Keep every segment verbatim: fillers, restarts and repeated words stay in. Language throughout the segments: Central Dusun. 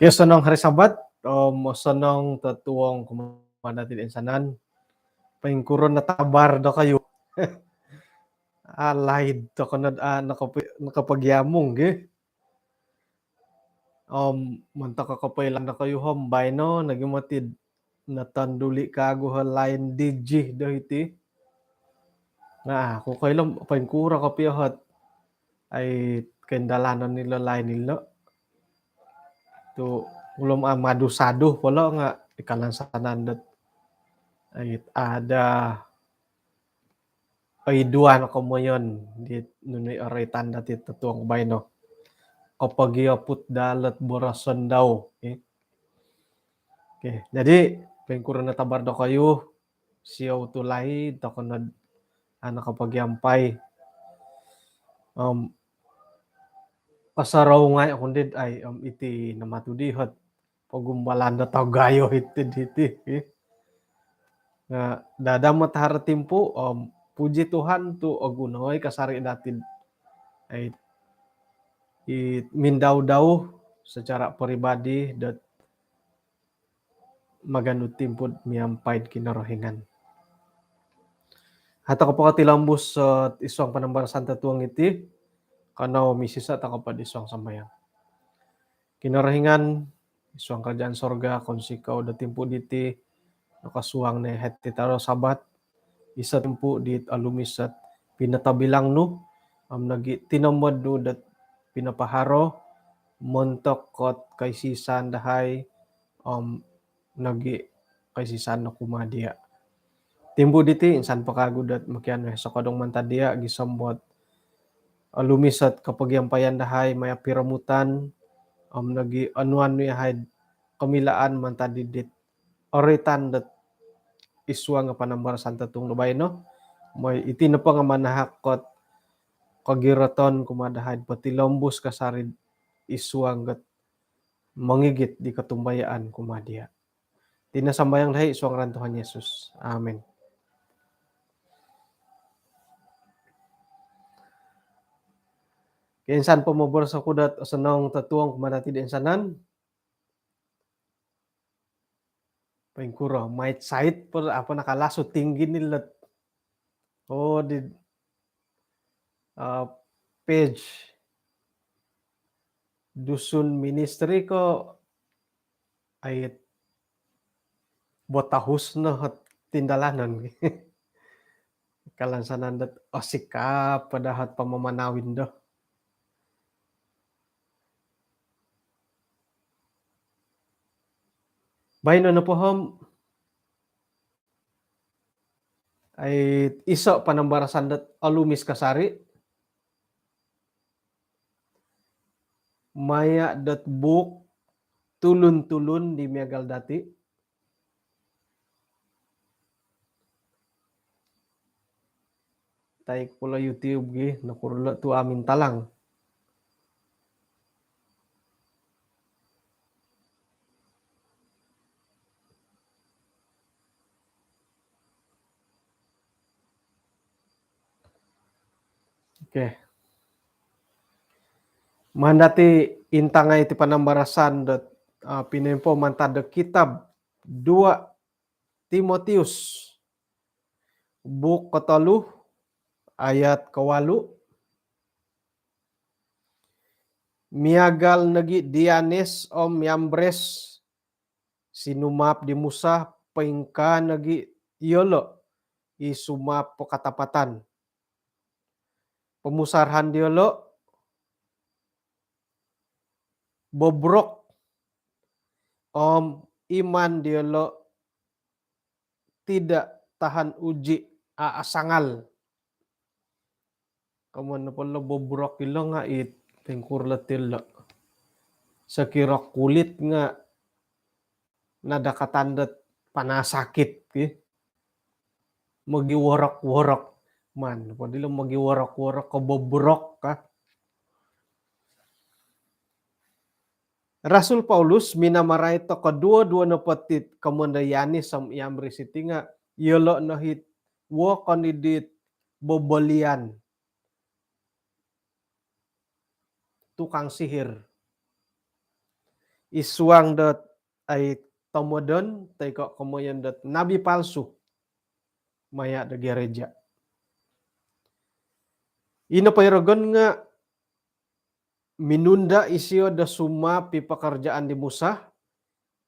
Ya, osonong hari Sabat, om osonong totuong kumaa dati toinsanan. Poingkuro no tabar dokoyu? Alaid toko no, ah, nakapagiamung gi. Om montok kopoilaan dokoyu om baino nogi moti notonduli kagu o line D J do hiti. Nah, aku koilo poingkuro kopio ot ai koindalanon ilo line ilo. Tu ulum amadu sadu polo nga ikalansanan dot ai ada oiduan komoyon di nunu i oroitan dati totuong baino. Kopogioput daa lot boroson dau. Okey. Okey, jadi poingkuro no tabar dokoyu, siou tu laid toko no do nakapagiampai. Om osorou ngai oku dit ai, om iti no moti di ot pogumbalan do tagayo hiti diti. Nga dadamot haro timpu, om puji Tuhan tu oguno i kasari dati ai i mindau-dau secara peribadi dot maganu timpu miampai Kinorohingan. Atau kopokotilombus, eh, id suang panambarasan totuong iti, kanou misisa toko po id suang sambayang. Kinorohingan id suang kerajaan sorga, kounsikou do timpu diti, nokosuang no hiti tadau Sabat, iso timpu dit olumis ot pinotobilang nu, om nogi tinomod nu dot pinapaharo, montok ot koisisan dahai, om nogi koisisan nu kumaa dia. Timpu diti insan po kagu dot mokianu sokodung mantad dia, gisom dot olumis ot kopogiampayan dahai maya piromutan, om nogi onuan nu yahai komilaan mantad di dit oroitan dot id suang panambarasan totuong do baino. Mooi iti nopo nga manahak ot kogiroton kumaa dahai potilombus kasari id suang dot mongigit di kotumbayaan kumaa dia. Iti no sambayang dahai id suang ngaran Tuhan Yesus. Amin. Okey, insan po moboros oku dot osonong totuong kumaa dati toinsanan. Poingkuro, mait sait po, apa, nakalasu tinggi ni lot. Oh, di, eh, page Dusun Ministry ko ai botahus no ot tindalanon. Kalansanan dot osikap po daa ot pamamanau do. Baino nopo om ai iso panambarasan dot olumis kasari maya dot buuk Tulun-tulun di Miagal Dati. Taik pula YouTube gi, nokuro lo tu amintalang. Okey. Maan dati intangai iti panambarasan dot, ah, pinoimpo mantad do kitab Dua Timotius, buuk kotolu, ayat kowalu. Miagal nogi di Yanes om Yambres sinumaap di Musa, poingkaa nogi iyolo i sumaap po katapatan. Pomusarahan diolo bobrok om iman diolo tidak tahan uji, a- asangal. Komoyon nopo lo bobrok ilo nga it pingkur lo tilo. Sokiro kulit nga nadakatan dot panasakit ki. Mogiworok-worok. Maan po dilo mogiworok-worok ko bobrok ka. Rasul Paulus minamarait do koduo-duo nopo tit komoyon do Yanes om Yambres iti nga iyolo no it wokon i dit bobolian tukang sihir. Id suang dot ai tomodon toi ko komoyon dot nabi palsu maya do gereja. Ino po i rogon nga minunda isio do sumaap i pekerjaan di Musa,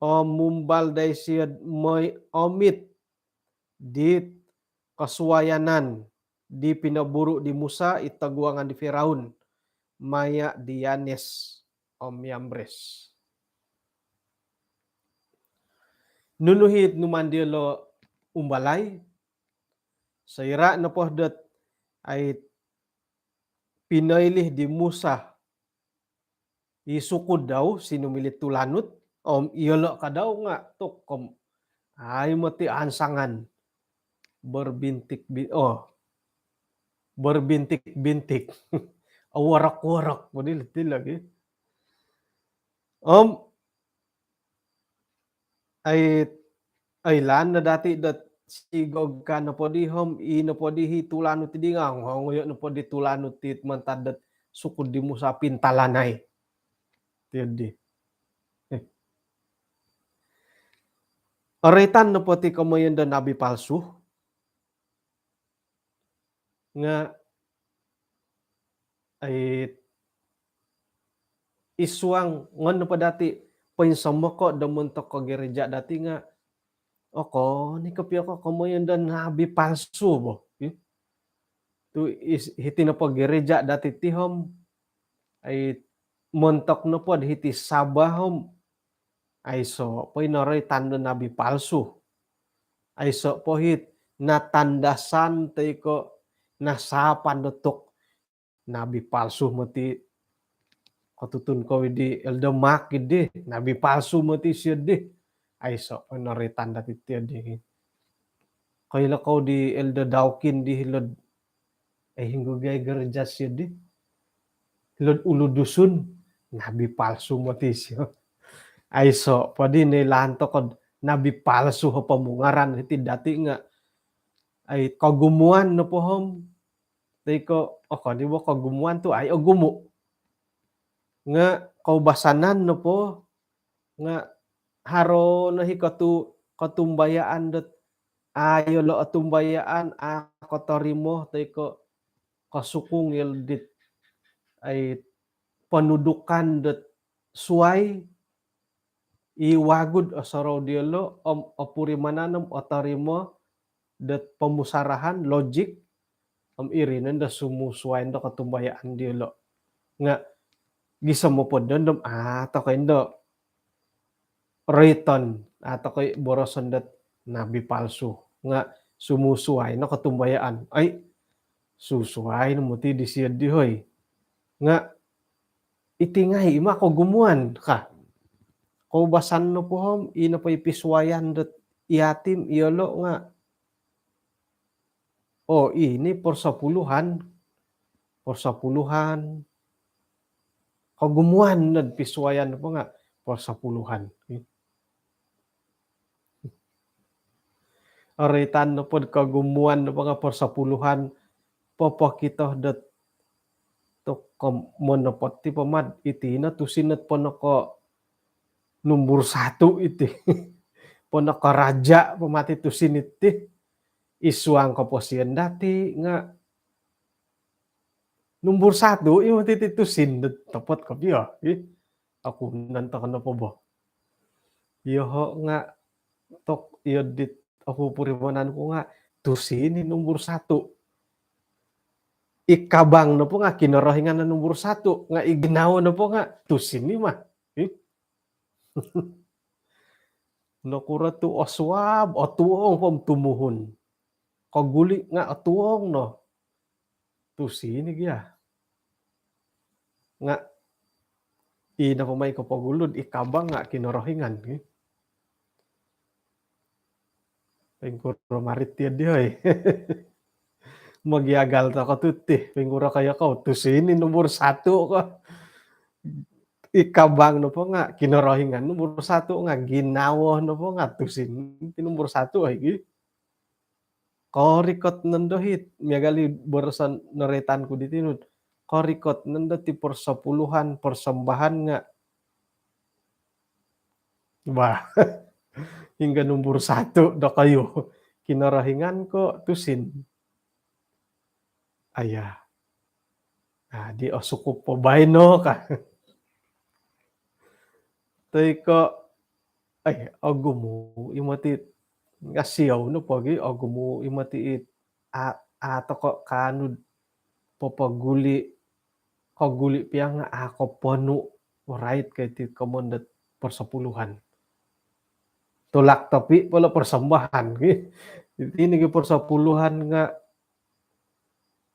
om mumbal daa isio moi omit dit kosuayanan di pinoburu di Musa i toguangan di Firaun maya di Yanes om Yambres. Nunu it numaan diolo umbalai? Soira nopo dot ai pinoilih di Musa i suku dau sinumiliu tulanut, om iyolo ka dau nga tuk om ai moti ansangan berbintik bi- oh berbintik-bintik. Worok-worok po dilo lagi. Om ai oilaan no dati dot sigog ka nopo di om i nopo di i tulanut di nga ongoyo nopo di tulanut it mantad dot suku di Musa pintalanai. Tiodi. Eh. Oritan nopo ti komoyon do nabi palsu nga ai id suang ngon nopo dati poinsomoko do montok ko gereja dati nga okon i kopio ko komoyon do nabi palsu bo. Tu hiti nopo gereja dati ti om ai montok nopo hiti Sabah om aiso po i noroitan do nabi palsu. Aiso po it natandasan toi ko nasapan do tuk nabi palsu moti. Kotutun kou di Elder Mark di nabi palsu moti sio di. Aiso po i noroitan dati tiodi. Koilo kou di Elder Daukin di hilo'd eh hinggo gai gereja sio di hilo'd Ulu Dusun, nabi palsu moti sio. Aiso po di noilaan toko do nabi palsu o pomungaran hiti dati nga ai kogumuan nopo om toi ko okon i bo kogumuan tu ai ogumu nga koubasanan nopo nga haro no i kotu- kotumbayaan dot a iyolo otumbayaan a kotorimo toi ko kosukung iyolo dit ai ponudukan dot suai i wagu do osorou diolo om opurimanan om otorimo dot pomusarahan logik om iri nondo sumusuai ndo kotumbayaan diolo. Nga gisom nopo dondo om a tokoi ndo roiton a tokoi boroson dot nabi palsu nga sumusuai no kotumbayaan. Ai susuai no moti di sio di hoi. Nga iti ngai i ma kogumuan ka. Koubasan nopo om i nopo i pisuayan dot yatim iyolo nga oh ini persepuluhan, persepuluhan. Kogumuan nod pisuayan nopo nga persepuluhan. Oritan nopo do kogumuan nopo nga persepuluhan popokito dot tuk om monopot ti pomad iti no tusin ot ponoko numbur satu iti. po nakaraja po mati tusin iti. Id suang koposion dati nga numbur satu i mati ti tusin. Topot kopio i. Aku nonton nopo bo. Yoho nga tok iyo dit aku purimanan ku nga tusin i numbur satu. I kabang nopo nga Kinorohingan numbur satu, nga i ginawo nopo nga tusin i mah. Ih. Nokuro tu osuab, otuong po om tumuhun. Koguli nga otuong no. Tusin i gia. Nga i nopo mai kopogulu di i kabang nga Kinorohingan. Poingkuro marit iyo di oi. Mogiagal toko tu ti, poingkuro kaya kau, tusin i numbur satu ko. I kabang nopo nga Kinorohingan numbur satu, nga ginawo nopo nga tusin i numbur satu oi. Korikot nondo hiti, miagal i boroson noroitan ku di tinu. Korikot nondo ti persepuluhan, persembahan nga. Bah, hinggo numbur satu dokoyu. Kinorohingan ko tusin. Aya. Nah, di osukup po baino ka. Toi ko, ai, ogumu i mati, nga siou nopo gi, ogumu i mati it, a, a toko kaanu do popoguli, koguli pia nga a koponu, orait ka iti komoyon dot persepuluhan. Tulak topi po ilo persembahan gi. Iti nogi persepuluhan nga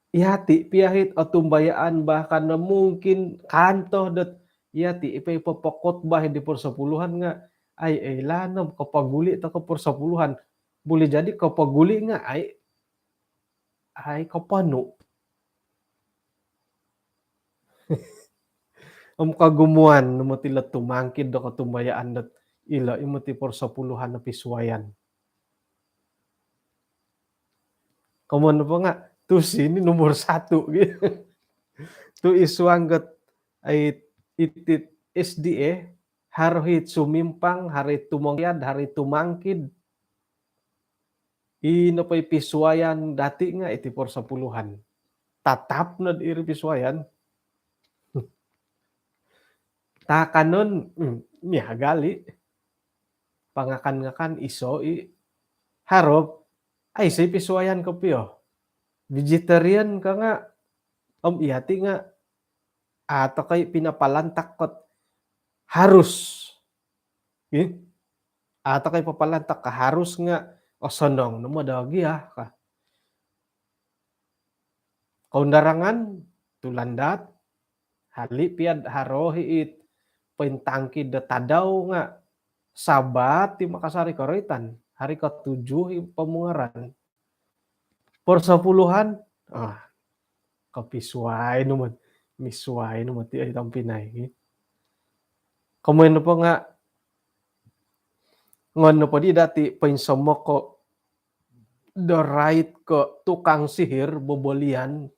yati pia it otumbayaan, bahkan no mungkin kanto dot yati i po i popokotbah di persepuluhan nga, ai, ai, lano kopoguli toko persepuluhan. Boleh jadi kopoguli nga, ai, ai, koponu. Om kogumuan no mati ilo tumangkid do kotumbayaan dot ilo i mati persepuluhan o pisuayan. Komoyon nopo nga tusin i numbur satu gi. Tu id suang dot ai, it, it S D A, haro it sumimpang, haro it tumongkiad, haro it tumangkid. I nopo i pisuayan dati nga iti persepuluhan. Tatap no iri pisuayan. Taakanon, hmm, miagal i. Pangakan-ngakan iso i. Haro, aiso i pisuayan kopio. Vegetarian ka nga, om yati nga, a toko i pinapalantak kot harus. Ih. A toko i papalantak ka harus nga, osonong no ma do gia ka. Koundarangan, tulandaat, hali pia haro it pointangkid do tadau nga Sabat i makasari koroitan, hari ketujuh i pomungaran. Persepuluhan, ah, kopisuai no mot, misuai no mot i ai tompinai. Komoyon nopo nga, ngon nopo di dati poinsomok ko do rait ko tukang sihir bobolian.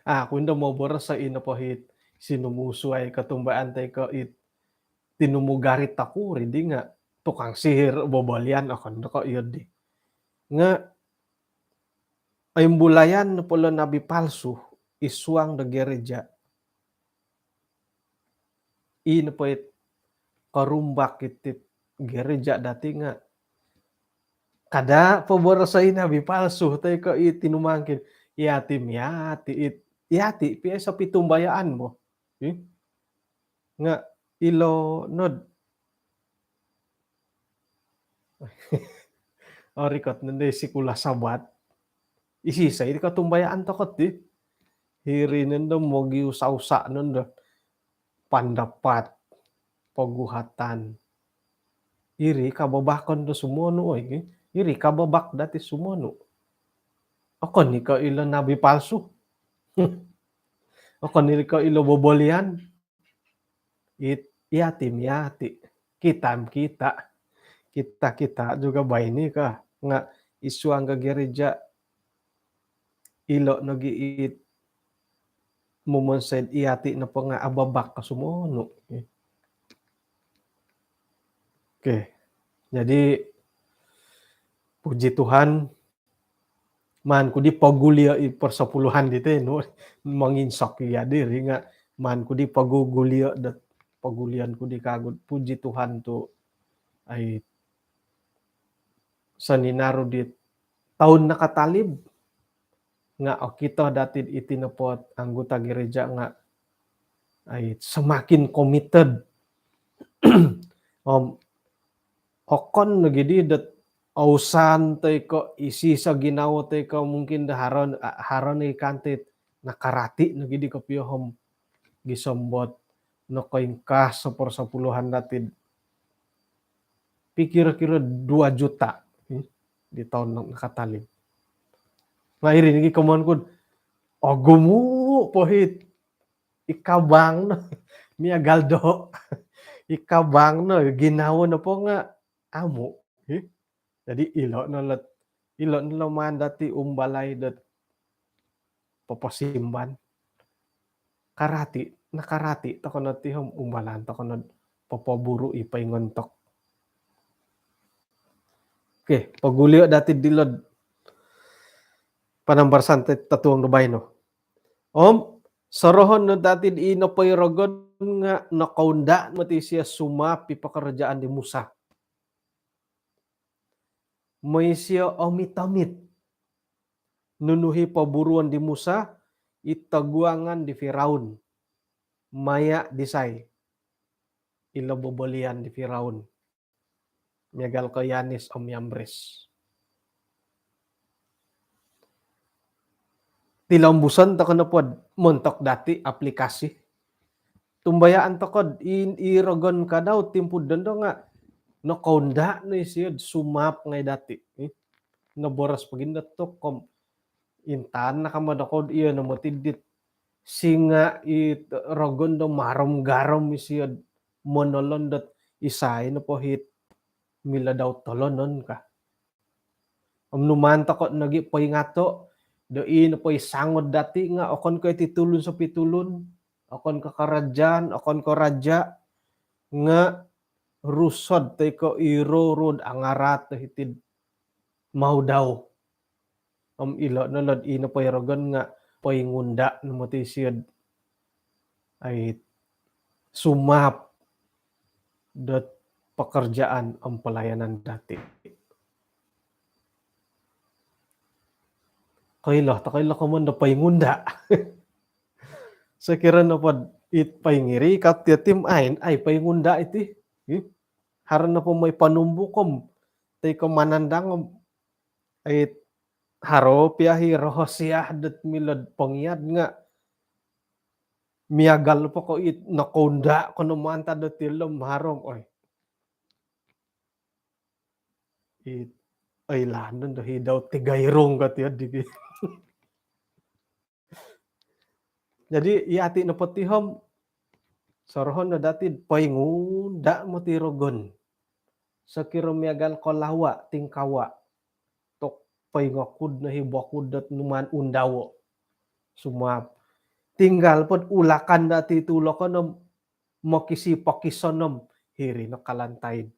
Ah, aku indo moboros so ino po it sinumusuai kotumbayaan toi ko it tinumugarit oku ri di nga tukang sihir bobolian, okon do ko iyo di. Nga oimbulayan nopo ilo nabi palsu id suang do gereja. I nopo it korumbak iti gereja dati nga kada poboroso i nabi palsu toi ko i tinumangkin. Yati, yati, it, yati pia iso pitumbayaan bo. Ih. Nga ilo nod orikot nondo i sikula Sabat. Isi-isai di kotumbayaan toko ti. Hiri nondo mogiusa-usa nondo pandapat, poguhatan. Iri kababakon do sumonu, oi. Iri kababak dati sumonu. Okon i ko ilo nabi palsu. Okon i ko ilo bobolian. It, yati, yati. Kita, kita. Kita, kita juga baino ka. Nga id suang do gereja, ilo nogi it momonsoi do yati nopo nga ababak ka sumonu. Okey. Jadi, puji Tuhan, maan ku di pogulio i persepuluhan diti, nu, monginsok i diri nga, maan ku di pogugulio dot, pogulion ku di kagu, puji Tuhan tu, ai, soninaru di toun nakatalib, nga okito dati iti nopo anggota gereja nga, ai, semakin committed. Om okon nogi di dot ausan toi ko iso-iso ginawo toi ko mungkin do haro, haro ni kanti nakarati nogi di kopio om gisom dot nokoingkaa persepuluhan dati. Pi kira-kira dua juta, hmm, di toun nakatalib. Nga iri nogi komoyon ku, ogumu po it i kabang no, miagal do i kabang no, ginawo nopo nga amu, eh. Jadi ilo no lot, ilo no lo maan dati umbalai dot poposimban. Karati, nakarati tokou no ti om umbalan tokou no popoburu i poingontok. Okey, pogulio dati dilo panambarasan totuong do baino. Om sorohon no dati i nopo i rogon nga nokounda moti isio sumaap i pekerjaan di Musa. Mooi isio omit-omit nunu i poburuon di Musa, i toguangan di Firaun maya disai ilo bobolian di Firaun, miagal ko Yanes om Yambres. Tilombuson tokou nopo montok dati aplikasi. Tumbayaan tokou i, i rogon kadau timpu dondo nga nokounda no isio sumaap ngai dati. Eh, noboros pogi no tokou om intangan no kama dokou, iyo no moti dit singa i rogon do marom-garom isio monolon dot isai nopo it milo dau tolonon ka. Om numaan tokou nogi poingato do i nopo i sangod dati nga okon ko iti tulun sopi tulun, okon ko karajaan, okon ko raja, nga rusod toi ko i rorod angaraat do hiti'd mau dau. Om ilo no lot i nopo i rogon nga poingunda no moti isio ai sumaap dot pekerjaan om pelayanan dati. Koilo tokou ilo komoyon do poingunda. Sokiro nopo it poingiri ka ti tim ain, ai poingunda iti. Ih, haro nopo mooi ponumbuk om toi ko manandang om, ai haro pia i rahasia dot milo do pongia'd nga miagal po ko it nokounda ko no mantad do tilom harom, oi. It, oi, landon do hidau tiga irung ka tiad digi. Jadi, iyati nopo ti om sorohon no dati poingunda moti rogon. Sokiro miagal ko lawa, tingkawa. Tok poingokud no i bokud dot numaan undawo. Sumaap. Tinggal pod ulakan dati tulokon om mokisi-pokison om hiri no kalantaid.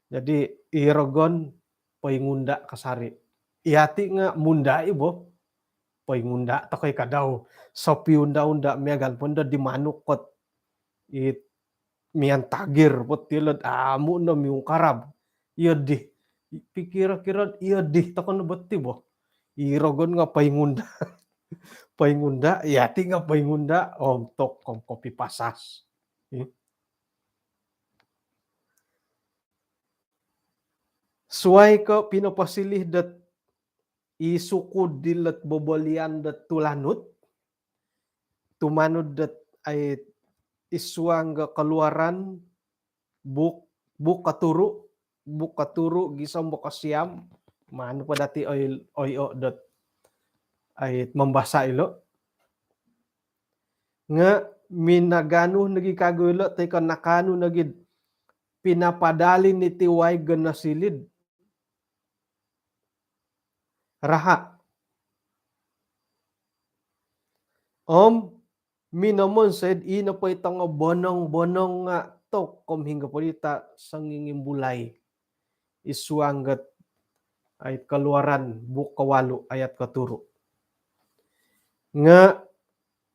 Jadi, i rogon poingunda kasari. Iyati nga munda i bo. Poingunda tokou i kadau. Sopi unda-unda miagal po ndo di manuk kot. It miantagir po ti lot amu no miungkarab. Iyo di. Pikiro-kiro iyo di tokou no bo ti bo. I rogon nga poingunda. Poingunda, iyati nga poingunda, om tok om kopipasas. Hmm. Suai ko pinoposilih dot i suku dilot bobolian dot tulanut, tumanud dot ai id suang Keluaran buk, buk koturu, buk koturu gisom buk kosiam, maan po dati oi, oi o dot ai mambasa ilo. Nga minaganu nogi kagu ilo, toi ko nakaanu nogi pinapadalin iti waig do nosilid raha. Om minomonsoi do i nopo i tongo bonong-bonong nga tokou hinggo po di ta songingimbulai id suang dot ayat Keluaran buuk kawalu ayat koturu. Nga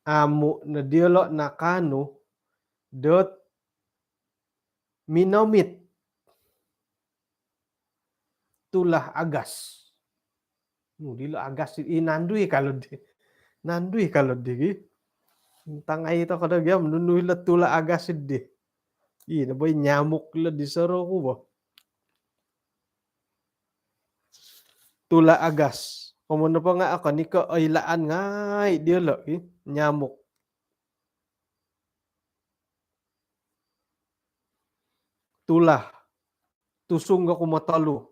amu no diolo nakaanu dot minomit tulah agas. Nu dilo agas i nandui kalau di. Nandui kalau di gi. Tangai to kada giam nunu ilo tulah agas di. Ina boi nyamuk lo di soroku bo. Tulah agas. Komoyon nopo nga okon i ko oilaan ngai diolo i nyamuk. Tulah. Tusung ko kumotolu.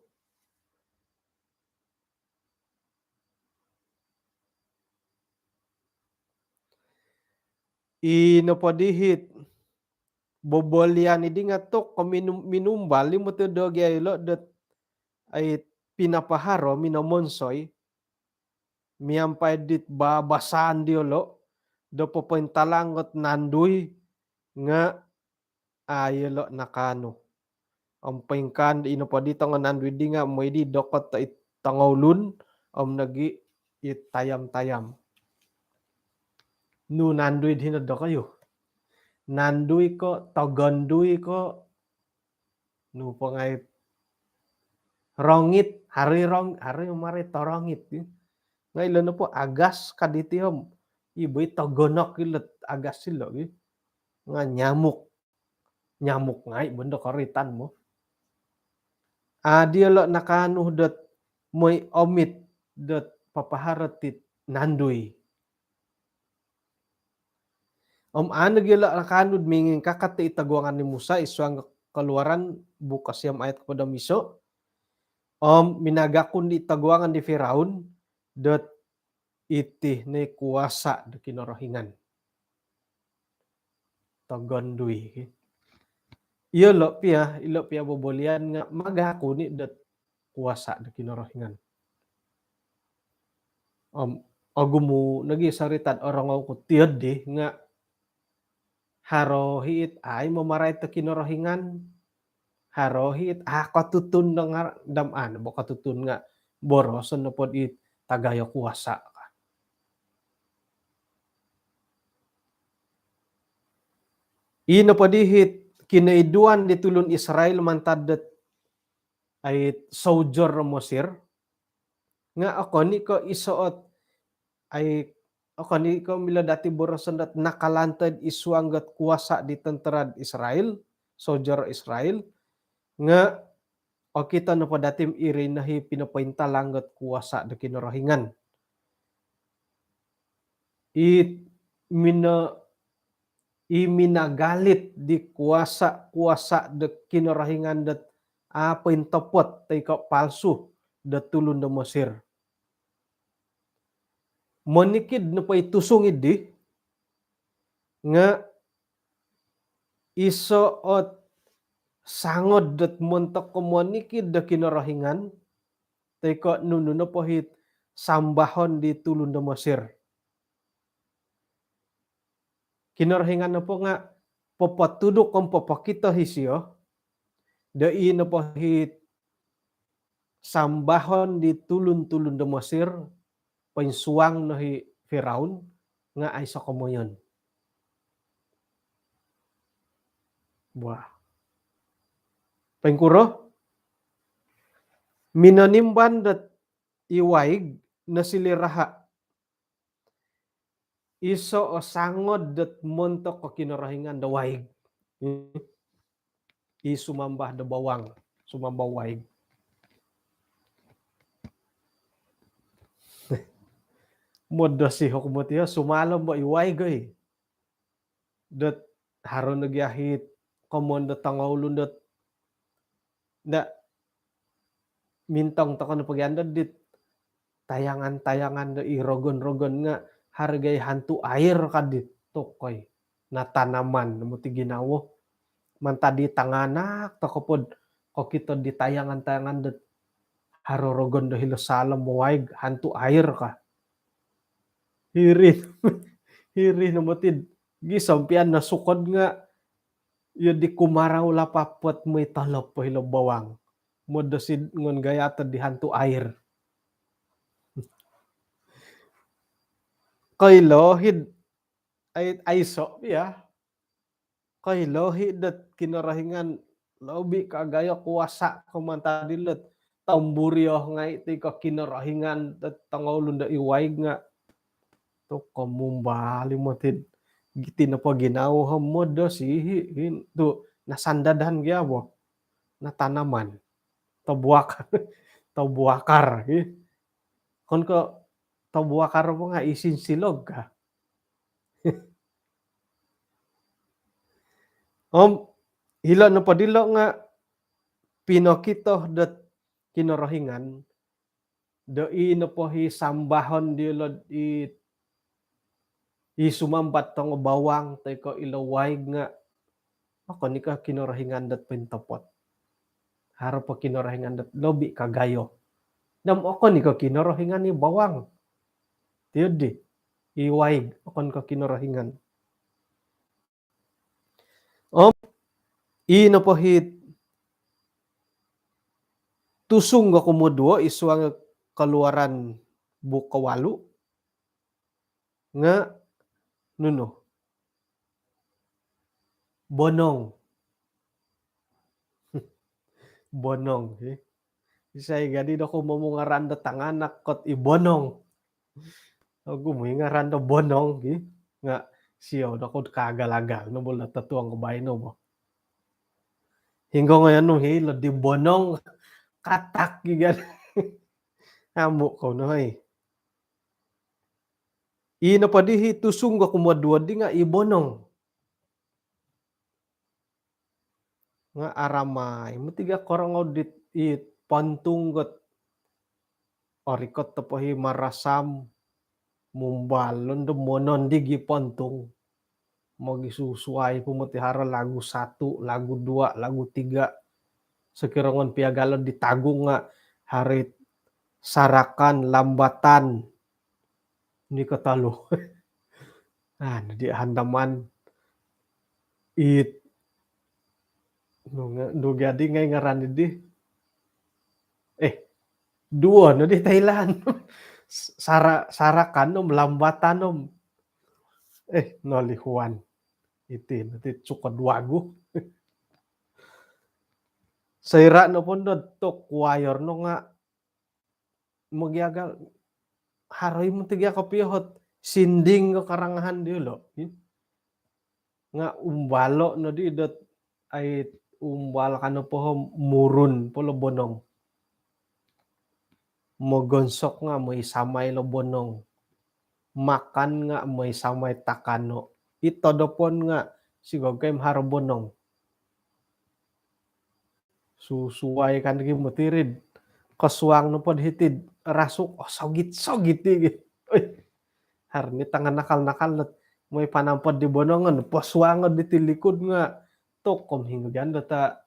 Ino po dihit bobolian i di nga tok ko minum, minumbal i moto do gia ilo dot ai pinapaharo minomonsoi miampai dit babasaan diolo do popointalang dot nandui nga a iyolo nakaanu. Om poingkaa ino po di tongo nandui di nga moi di dokot it tongoulun om nogi it tayam-tayam. Nu nandui di hino dokoyu? Nandui ko, togondui ko, nu po ngai rongit, haro i rong, haro i marai torongit. Nga ilo nopo agas ka diti om i boi togonok ilo agas ilo. Nga nyamuk. Nyamuk ngai bondo koritan mo. A diolo nakaanu dot moi omit dot papaharo tit nandui. Om anu gia ilo nakaanu do mingingkakat i toguangan di Musa id suang Keluaran buuk kosiam ayat kohopod om iso. Om minagakun di toguangan di Firaun dot iti no i kuasa do Kinorohingan. Togondui. Iyolo pia, ilo pia bobolian nga magakun i dot kuasa do Kinorohingan. Om ogumu nogi sorita do orongou ku tiodi nga haro i it ai mamarait do Kinorohingan, haro i it a kotutun do ngar-, dam an bo kotutun nga boroson nopo dit tagayo kuasa ka. Ino po dihit kinoiduan di tulun Israel mantad dot ai soujor Mesir nga okon i ko iso ot ai okon i ko milo dati boroson dot nakalantoi id suang dot kuasa di tentera Israel, soujor Israel, nga okito nopo dati iri no i pinopointalang dot kuasa do Kinorohingan. I mino, i minagalit di kuasa-kuasa do Kinorohingan dot a pointopot toi ko palsu do tulun do Mesir. Monikid nopo i tusung idi nga iso ot sangod dot montok ko monikid do Kinorohingan toi ko nunu nopo it sambahon di tulun do Mesir. Kinorohingan nopo nga popotuduk om popokito isio do i nopo it sambahon di tulun-tulun do Mesir, poinsuang no i Firaun nga aiso komoyon. Wah. Poingkuro? Minonimban dot i waig nosiliu raha. Iso o sangod dot montok ko Kinorohingan do waig. I sumambah do bawang, sumambah waig. Modosi oku moti o sumalom bo i waig oi. Dot haro nogi it komoyon do tongoulun dot nda mintong tokou no pogi ando dit tayangan-tayangan do i rogon-rogon nga haro gia i hantu air ka dit tokoi. Na tanaman no moti ginawo. Mantad di tanganak tokou po do kokito di tayangan-tayangan dot haro rogon do hilo saalom waig hantu air ka. Hiri, hiri no moti gisom pian nosukod nga Iyo di kumarau lapapot moi tolop po hilo bawang. Modosi ngon gaya to di hantu air. Koilo hid ai, aiso ya. Koilo hi dot Kinorohingan lobi kagayo kuasa ko mantad dilot tomburio ngai ti ko Kinorohingan dot tongoulun do iwaig nga. Tu komumbali motid giti nopo ginawo ho modosi hi tu nasandadan gia bo. Natanaman. Tobuak. Tobuakar hi. Kon ko tobuakar po nga isin silog ka. Om hilo nopo dilo nga pinokito dot Kinorohingan do i nopo hi sambahon diolo i, i sumambat tongo bawang toi ko ilo waig nga okon i ko Kinorohingan dot pintopot. Haro po Kinorohingan dot lobi kagayo. Dam okon i ko Kinorohingan i bawang. Tiodi i waig okon ko Kinorohingan. Om i nopo hi tusung ko kumoduo i suang Keluaran buk kawalu nga nunu? Bonong. Bonong hi. Isai gadi doko momungaran do tanganak kot i bonong. Ogumu i ngaran do bonong gi. Nga sio doko kaagal-agal no bo lo totuong ko baino bo. Hinggo ngoyon nu hi lo di bonong katak gi gadi. Amu kou no hai. I nopo di hi tusung ko kumoduo di nga i bonong. Nga aramai moti gia korongou dit i pontung got orikot topo hi marasam mumbal londo monon di gi pontung. Mogisusuai po moti haro lagu satu, lagu dua, lagu tiga. Sokirongon piagalon di tagung nga haro it sarakan, lambatan, ni kotolu. Ah, di handaman it nu nga-, nu gadi ngai ngaran di. Eh, duo no di Thailand. Sara-, sarakan om lambatan om. Eh, nolihuan. Iti nanti cuko duagu. Soira nopo ndo tok kuayor no nga mogiagal haro i moti gia kopio hot sinding ko karangahan diolo. Nga umbalo no di dot ai umbal kano poho murun po lo bonong. Mogonsok nga moi samai lo bonong. Makan nga moi samai takano. I todopon nga sigog kai haro bonong. Susuai kan gi moti rid. Kosuang nopo di hiti rasuk, oh, sogit-sogit i gi. Oi. Haro ni tangan nakal-nakal dot moi panampod di bonongon, posuangon di tilikud nga tokom hinggo gia ndo ta.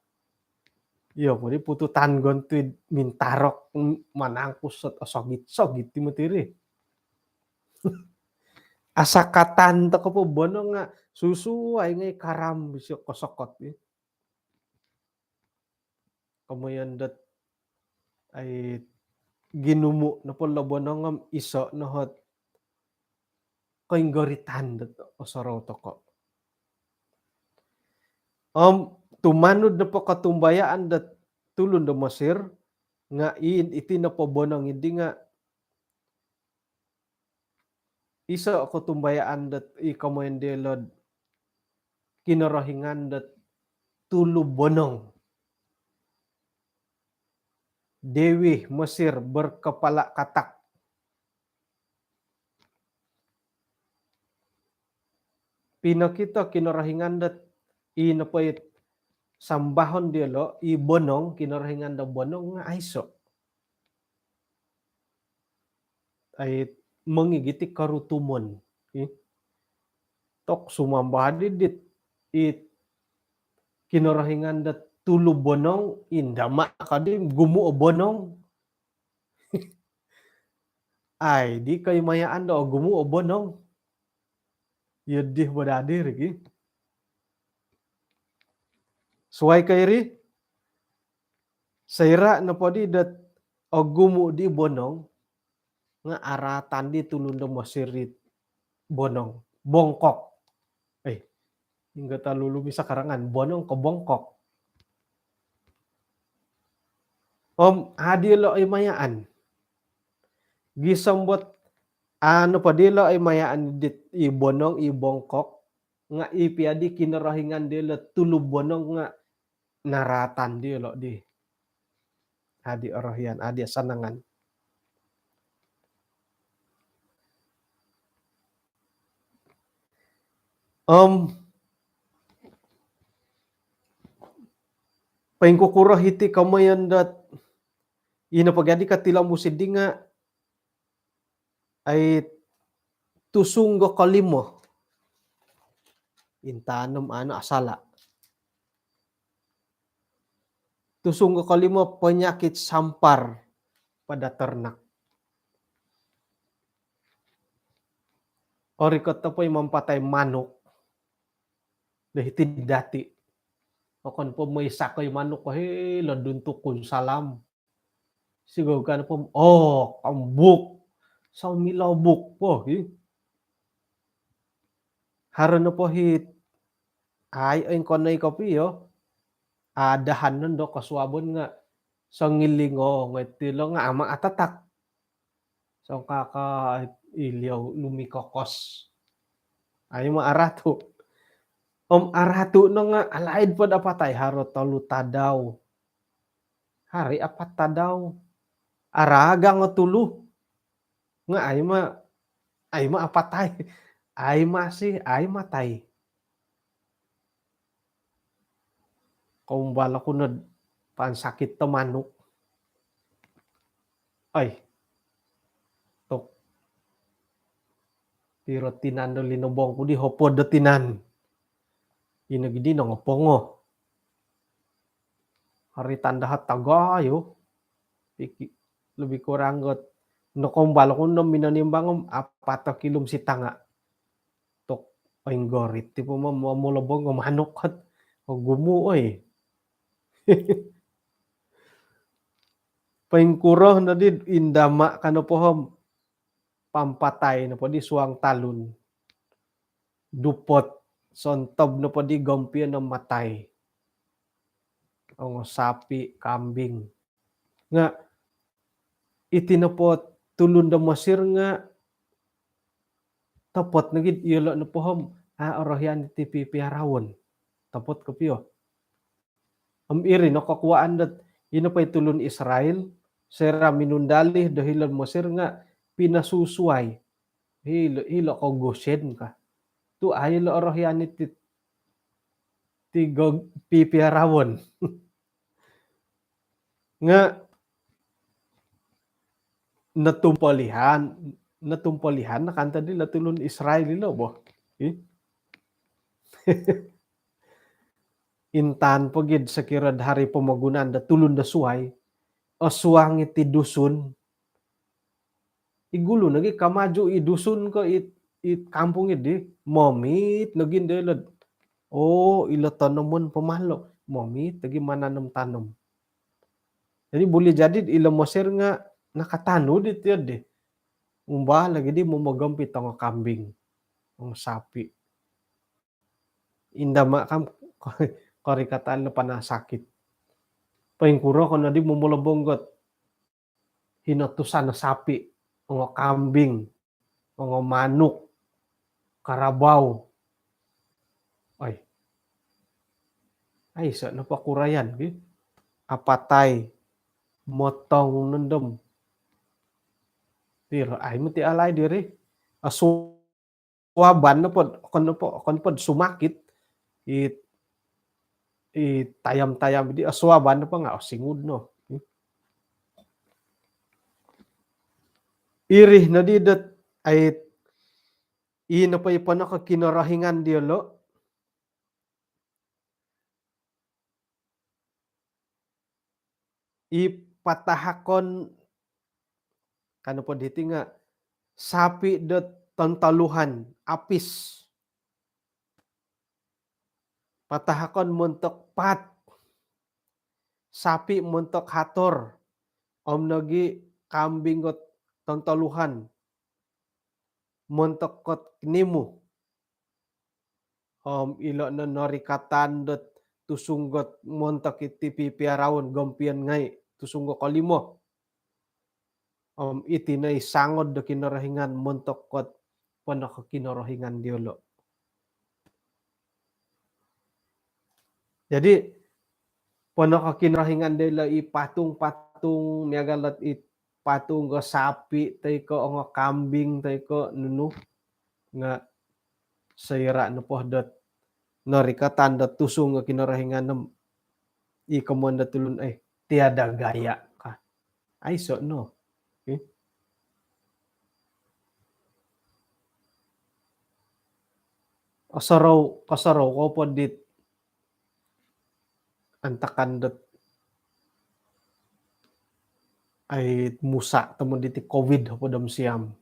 Iyo, podi pututan gontuid mintarok manangkus sot, oh, sogit-sogit i moti ri. Asakatan toko po bonong nga susuai ngai karam bisio kosokot i. Komoyon dot ai ginumu nopo lo bonong om iso no hot koinggoritan dot osorou toko. Om tumanud nopo kotumbayaan dot tulun do Mesir nga i-, iti nopo bonong idi nga iso kotumbayaan dot i komoyon diolo Kinorohingan dot tulu bonong. Dewi Mesir berkepala katak. Pinokito Kinorohingan dot i nopo it sambahon diolo, i bonong, Kinorohingan do bonong nga aiso. Ai mongigit i karutumon. Ih. Tok sumambah di dit i Kinorohingan dot tulu bonong, indama kadi gumu o bonong. Ai di kaimayaan do ogumu o bonong. Iyo di bo dadi ri ki. Suai ko iri, soira' nopo di dot ogumu' di bonong, nga' araatan di tulun do Mesir di bonong, bongkok. Eh, ingga talulu misa karangan, bonong ko bongkok. Om adi lo' i mayaan. Gisom bot, anu po di lo' i mayaan dit i bonong, i bongkok, nga' i pia di kinorohingan di lo' tulu bonong nga' naraatan di lo' di. Adi orohian, adi asanangan. Om, poingkukuro hiti komoyon dot, ino po gadi katilombus di nga', ai tusung go kolimo. Intanom anu asala. Tusung go kolimo penyakit sampar pada ternak. Orikot po i mampatai manuk. Deh, iti dati'. Okon po moi sakoi manuk ko hilo duntukun salam. Sigogan po, oh, kambuk. Somilobuk po, hi. Haro nopo hit, ai, oingkonoi kopio. Adahan nondo kosuabon nga' songilingo ngai' tilo nga' ama' atatak. Songkaka' iliau lumikokos. Ai ma' aratu'. Om aratu' no nga' alaid pod apatai, haro tolu tadau. Hari apat tadau. Aragang o tulu. Nga' ai ma', ai ma' apatai. Ai masih, ai matai. Koumbal oku nod pansakit do manuk. Ai. Tok. Piro tinan do linobong ku di, hopod do tinan. Ino gidi nongopongo. Hari tandahat tagayo. Piki-, lebih kurang got. Nokoumbal oku no minonimbang om apat o kilo om sitanga'. Tok, oinggorit ti po mo-, mo-, molobong o manuk ot. Ogumu', oi. Poingkuro nodi indama' ka nopo om pampatai nopo di suang talun. Dupot, sontob nopo di gompion om matai. Ongo sapi', kambing. Nga' iti nopo tulun do Mesir nga' topot nogi iyolo' nopo om a' orohian iti pipiaraon. Topot kopio. Om iri no kokuwaan dot ino po i tulun Israel, soira' minundalih do hilo'd Mesir nga' pinosusuai. Hilo, hilo ko Gosen ka. Tu' a' ilo orohian iti ti go pipiaraon. Nga' notumpolihan, notumpolihan no kan tadi lo tulun Israel ilo bo. Ih. Intan po gid sokiro'd hari pomogunan do tulun do suwai, osuang iti Dusun. I gulu nogi kamaju i Dusun ko i, i kampung idi, momiit nogi ndo ilo'd, oo, ilo tonomon po malo, momiit nogi mananom-tanom. Jadi buli jadi ilo Mesir nga' nakatanud iti di. Umbal lagi di momogompi tongo kambing, tongo sapi'. Indama' kam korikatan lo panasakit. Poingkuro ko nodi momolobong got hino tusan o sapi', ongo kambing, ongo manuk, karabau. Ai. Aiso' nopo kurayan ki. Apatai, motong nondo om. Tiro ai moti alaid iri. Asu- suaban nopod, okon nopo, okon pod sumakit, i, i tayam-tayam di, o suaban nopo nga' osingud no. Iri nodi dot, ai, i nopo i ponoko Kinorohingan diyolo', i patahakon, ka nopo diti nga' sapi' dot tontoluhan, apis. Patahakon montok pat, sapi' montok hator, om nogi' kambing ot tontoluhan montok kot kinimu. Om ilo' no norikatan dot tusunggot montok iti pipiaraon gompion ngai', tusunggo kolimo. Om iti no i sangod do Kinorohingan montok kot ponoko kinorohingan diyolo'. Jadi, ponoko kinorohingan diyolo' i patung-patung, miagal dot i patung ko sapi', toi ko ongo kambing, toi ko nunu, nga' soira' nopo dot norikatan dot tusung ko Kinorohingan om i komoyon dot tulun, eh, tiada gaya ka. Aiso' no. Eh? Osorou, kosorou ko po dit antakan dot ai Musa tomod diti covid hopod om siam.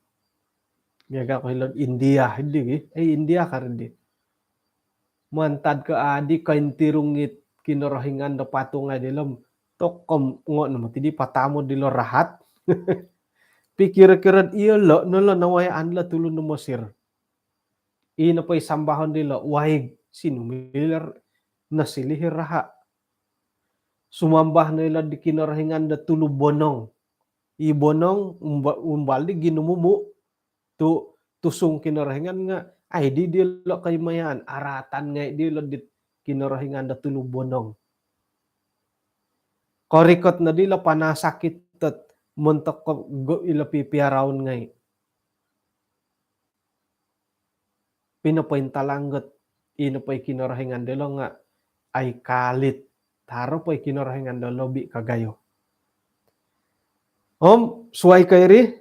Miagal ko hilo'd India iddi gi. Eh, India kari di. Mantad ko adi kointirung it kinorohingan do patung ai dilo om, tokom ngo' no moti di patamod dilo rahat. Pikir-kiro'd iyolo' no lo nawayaan lo tulun do Mosir. I nopo i sambahon dilo waig, sinumiliu nosiliu i raha'. Sumambah no ilo di kinorohingan do tulu bonong. I bonong umba-, umbal di ginumumu'. Tu' tusung kinorohingan nga' ai di dilo koimayaan, araatan ngai' dilo dit kinorohingan do tulu bonong. Korikot no dilo panasakit dot montok ko go ilo pipiaraon ngai'. Pinopointalang got i nopo i kinorohingan dilo nga' ai kaalit. Haro po i kinorohingan do lobi kagayo. Om suwai ko iri,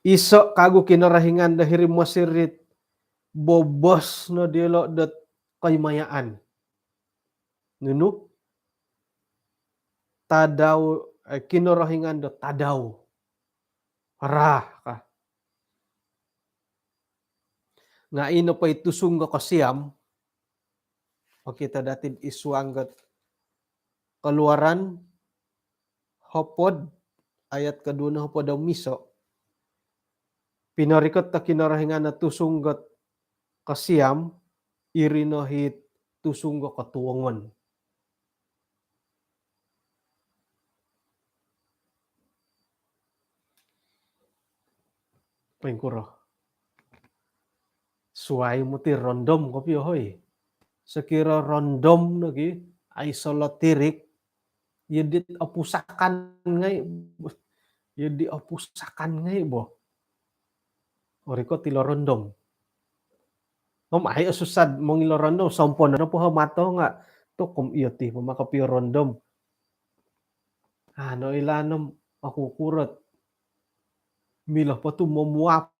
iso' kagu kinorohingan do hiri Mosir it bobos no dilo dot koimayaan. Nunu? Tadau, eh, kinorohingan do tadau. Ra ka. Nga' i nopo i tusung ko kosiam, okito dati'd i suang got Koluaran hopod, ayat koduo no hopod om iso'. Pinorikot do kinorohingan o tusung got kosiam, iri no hit tusung got kotuongon. Poingkuro? Suwai moti rondom kopio, hoi. Sokiro rondom nogi, aiso lotirik, iyo dit opusakan ngai', iyo di opusakan ngai' bo. Orikot ilo rondom. Om ai osusa'd mongilo rondom, somponon nopo ho mato nga', tokom iyo ti po maka pio rondom. Ano ilaan om aku kurot. Milo po tu momuap.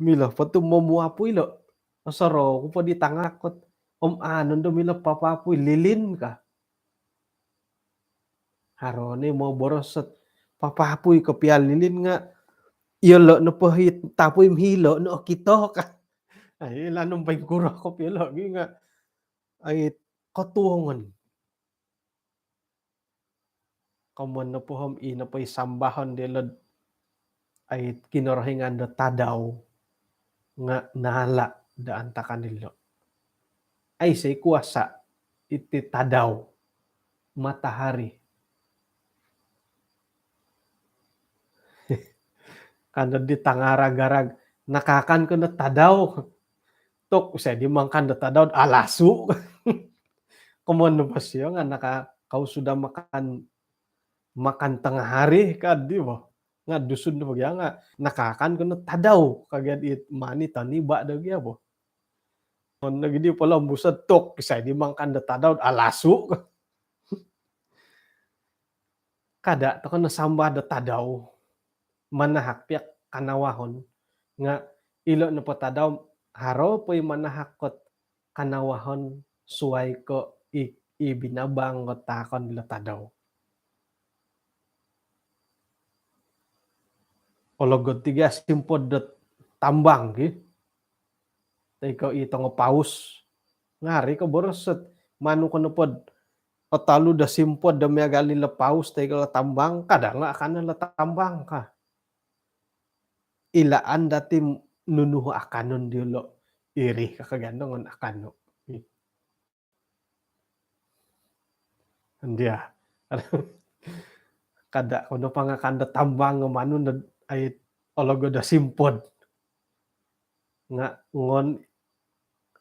Milo po tu momuapu ilo. Osorou ku po di tangakot. Om ano ndo milo papapui lilin ka. Haro ni moboros dot papapui kopio lilin nga' iyolo' nopo hit tapui milo no okito ka. Ai, ilaan om poingkuro kopio lo gi nga' ai kotuongon. Komoyon nopo om i nopo i sambahon dilo'd ai kinorohingan do tadau nga' naala' do antakan dilo. Aiso i kuasa iti tadau, matahari. Kan di tangarag-arag, nakaakan ko no tadau. Tok, isai di mangakan do tadau, alasu. Komoyon nopo sio nga' naka-, kau sudah makan, makan tengah hari ka di bo. Nga' Dusun do bo gia nga' nakaakan ko no tadau ka gia, it mani toniba' do gia bo. Komoyon nogi di polombus tok, isai di mangakan do tadau, alasu. Kada' toko no sambah do tadau, manahak pia kanawahon, nga' ilo nopo tadau haro po i manahak kot kanawahon suwai ko i, i binabang kot taakon dilo tadau. Ologod ti gia simpod dot tambang ki. toi ko i tongo paus. Nga ari ko boros ot manu ko nopod otalu do simpod do miagal i lo paus toi ko lo tambang, kada nga akan lo tambang ka. Ilaan dati nunu akanon diolo, iri ka kagandongon akano. Ndia. Kada kono pangakan do tambang nga manu no ai ologo do simpod. Nga ngon